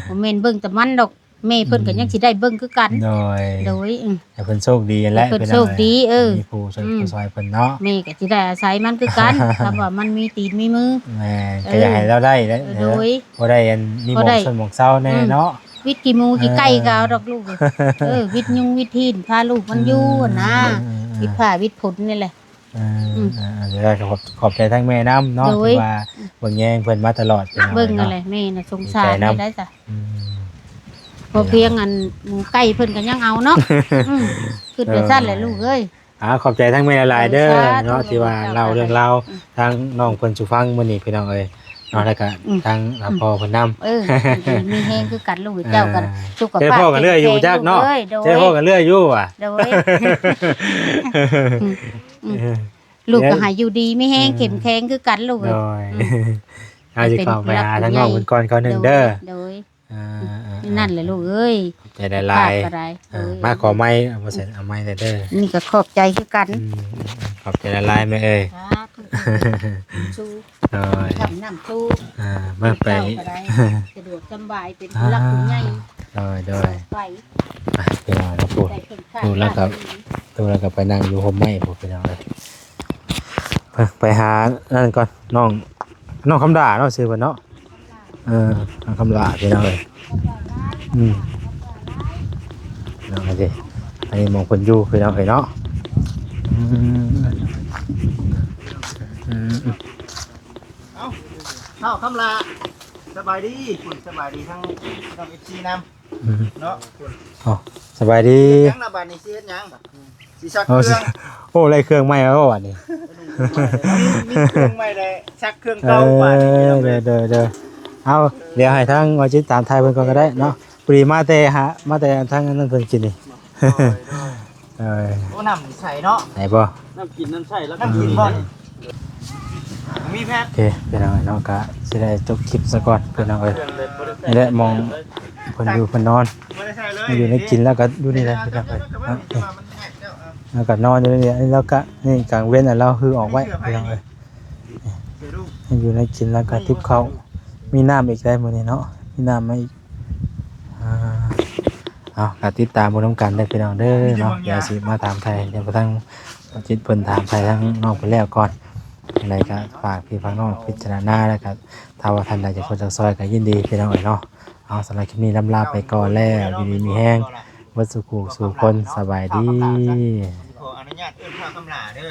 ບໍ່ແມ່ນເບິ່ງແຕ່ມັນດອກ ແມ່ເພິ່ນກໍ ອືມ ຍັງຊິໄດ້ເບິ່ງຄືກັນ ໂດຍ ໂດຍ ອືມ ໃຫ້ເພິ່ນໂຊກດີຫັ້ນແຫຼະ ໃຫ້ເພິ່ນໂຊກດີ ເອີ ມີຜູ້ຊ່ວຍ ອືມ ຜູ້ຊ່ອຍເພິ່ນເນາະ ແມ່ກໍຊິໄດ້ອາໄສມັນຄືກັນ ຖ້າວ່າມັນມີຕີນມີມື ແມ່ນ ເອີ ກໍຢາກໃຫ້ລາວໄດ້ແຫຼະ ເອີ ໂດຍ ພໍໄດ້ອັນມີໝ່ອງຊົນໝ່ອງເຊົາແດ່ເນາະ ອືມ ວິດຂີ້ໝູຂີ້ໄກ່ກໍເອົາດອກລູກ ເອີ ເອີ ວິດຍຸງວິດທີນ ພາລູກມັນຢູ່ຫັ້ນນະ ອືມ ອືມ ອືມ ວິດຜ້າວິດຜົນນີ້ແຫຼະ ເອີ ອືມ ເອີ ເອີ ດຽວກໍຂອບ ຂອບໃຈທາງແມ່ນຳເນາະ ໂດຍ ທີ່ວ່າເບິ່ງແຍງເພິ່ນມາຕະຫຼອດ ເອີ ເນາະ ເບິ່ງຫັ້ນແຫຼະ ແມ່ນະສົງສານ ດີໃຈນຳ ໄດ້ຊະ ອືມ ພໍພຽງອັນໝູໄກ່ເພິ່ນກໍຍັງເອົາເນາະ ອືມ ຄິດວ່າຊັ້ນແຫຼະ ເອີ ລູກເອີຍ ອ່າ ຂອບໃຈທາງແມ່ຫຼາຍໆເດີ ເອີ ສາທຸ ເນາະ ທີ່ວ່າເລົ່າເລື່ອງລາວ ອືມ ທາງນ້ອງເພິ່ນສູ່ຟັງມື້ນີ້ ພີ່ນ້ອງເອີຍ ເນາະ ແລ້ວກໍ ອືມ ທາງ ອືມ ພໍ່ເພິ່ນນຳ ເອີ ຢູ່ດີມີແຮງຄືກັນ ລູກເຈົ້າກໍ ເອີ ສຸຂະພາບ ເຈົ້າພໍ່ກໍເລື່ອຍຢູ່ຈັກເນາະ ໂດຍ ເຈົ້າພໍ່ກໍເລື່ອຍຢູ່ວ່າ ໂດຍ ອືມ ອືມ ເອີ ລູກກໍໃຫ້ຢູ່ດີມີແຮງ ເອີ ເຂັ້ມແຂງຄືກັນລູກເອີຍ ໂດຍ ອືມ ເຮົາຊິເຂົ້າໄປຫາທາງນ້ອງເພິ່ນກ່ອນ ເຂົ້າໜຶ່ງເດີ ໂດຍ ໂດຍ ອ່າ ອືມ ອ່າ ນັ້ນແຫຼະລູກເອີຍ ຂອບໃຈຫຼາຍໆ ເອີ ໂດຍ ມາຂໍໄມ້ ເອົາມາໃສ່ ເອົາໄມ້ແດ່ເດີ ນີ້ກໍຂອບໃຈຄືກັນ ອືມ ຂອບໃຈຫຼາຍໆແມ່ເອີຍ ສາທຸ ໂດຍ ທຳນ້ຳຊູ ອ່າ ມາໄປ ເຈົ້າກໍໄດ້ ສະດວກສະບາຍ ເປັນຜູ້ຫຼັກຜູ້ໃຫຍ່ ໂດຍ ໂດຍ ໄປ ອ່ະ ພີ່ນ້ອງເນາະ ໄດ້ເພິ່ງພາ ລູກລາວກໍ ລູກລາວກໍໄປນັ່ງຢູ່ຮົ່ມໄມ້ພຸ້ນ ພີ່ນ້ອງເອີຍ ໄປ ໄປຫານັ້ນກ່ອນ ນ້ອງ ນ້ອງຄຳດາເນາະ ຊື່ເພິ່ນເນາະ ເອີ ນ້ອງຄຳດາ ພີ່ນ້ອງເອີຍ ອືມ ພີ່ນ້ອງເອີຍ ອັນນີ້ໝ່ອງເພິ່ນຢູ່ ພີ່ນ້ອງເອີຍເນາະ ອືມ ອືມ ເອົ້າ ທ້າວຄຳລາ ສະບາຍດີ ສະບາຍດີທັງນ້ອງເອັຟຊີນຳ ອືມ ເນາະ ເອົ້າ ສະບາຍດີ ເຮັດຫຍັງລະບາດນີ້ ຊິເຮັດຫຍັງບາດນີ້ ຊິຊັກເຄື່ອງ ໂອ້ ໄດ້ເຄື່ອງໃໝ່ແລ້ວບາດນີ້ ມີ ມີເຄື່ອງໃໝ່ໄດ້ຊັກເຄື່ອງເກົ່າບາດນີ້ ເອີ ພີ່ນ້ອງເອີຍ ໂດຍ ໂດຍ ໂດຍ ເອົາ ດຽວໃຫ້ທາງວາຈິດຕາມຖ່າຍເພິ່ນກ່ອນກໍໄດ້ເນາະ. ພໍດີມາແຕ່ຫາ ມາແຕ່ທາງນັ້ນເພິ່ນກິນນີ້. ເອີ ໂອ້ ນ້ຳໃສເນາະ ໃສບໍ່? ນ້ຳກິນນ້ຳໃສແລ້ວ ນ້ຳກິນບໍ່? ມີແພັດ ໂອເຄ ພີ່ນ້ອງເອີຍເນາະ ກະຊິໄດ້ຈົບຄລິບຊະກ່ອນ ພີ່ນ້ອງເອີຍ. ນີ້ແຫຼະໝ່ອງເພິ່ນຢູ່ເພິ່ນນອນ ຢູ່ໃນກິນແລ້ວກໍຢູ່ນີ້ແຫຼະ ພີ່ນ້ອງເອີຍເນາະ. ແລ້ວກໍນອນຢູ່ນີ້ ແລ້ວກໍນີ້ກາງເວັນລາວຮືອອກໄວ້ ພີ່ນ້ອງເອີຍ. ຢູ່ໃນກິນແລ້ວກໍຕິບເຂົ້າ ມີນ້ຳອີກໄດ໋ມື້ນີ້ເນາະ ມີນ້ຳມາອີກ. ອ່າ ເອົາ ກໍຕິດຕາມເບິ່ງນຳກັນເດີພີ່ນ້ອງເດີເນາະ. ດຽວຊິມາຖາມໄຖ່ ດຽວທາງຈິດເພິ່ນຖາມໄຖ່ທາງນ້ອງເພິ່ນແລ້ວກ່ອນ. ຈັ່ງໃດກໍຝາກພີ່ຝາກນ້ອງພິຈາລະນາ ແລ້ວກໍຖ້າວ່າທ່ານໃດຈະຄົນຈະຊ່ອຍກໍຍິນດີພີ່ນ້ອງເອີຍເນາະ. ເອົາ ສຳລັບຄລິບນີ້ລຳລາໄປກ່ອນແລ້ວ ຢູ່ດີມີແຮງເບິດສູ່ຜູ້ສູ່ຄົນ ສະບາຍດີ. ຂໍອະນຸຍາດເອີ້ນພະຄຳຫຼາເດີ.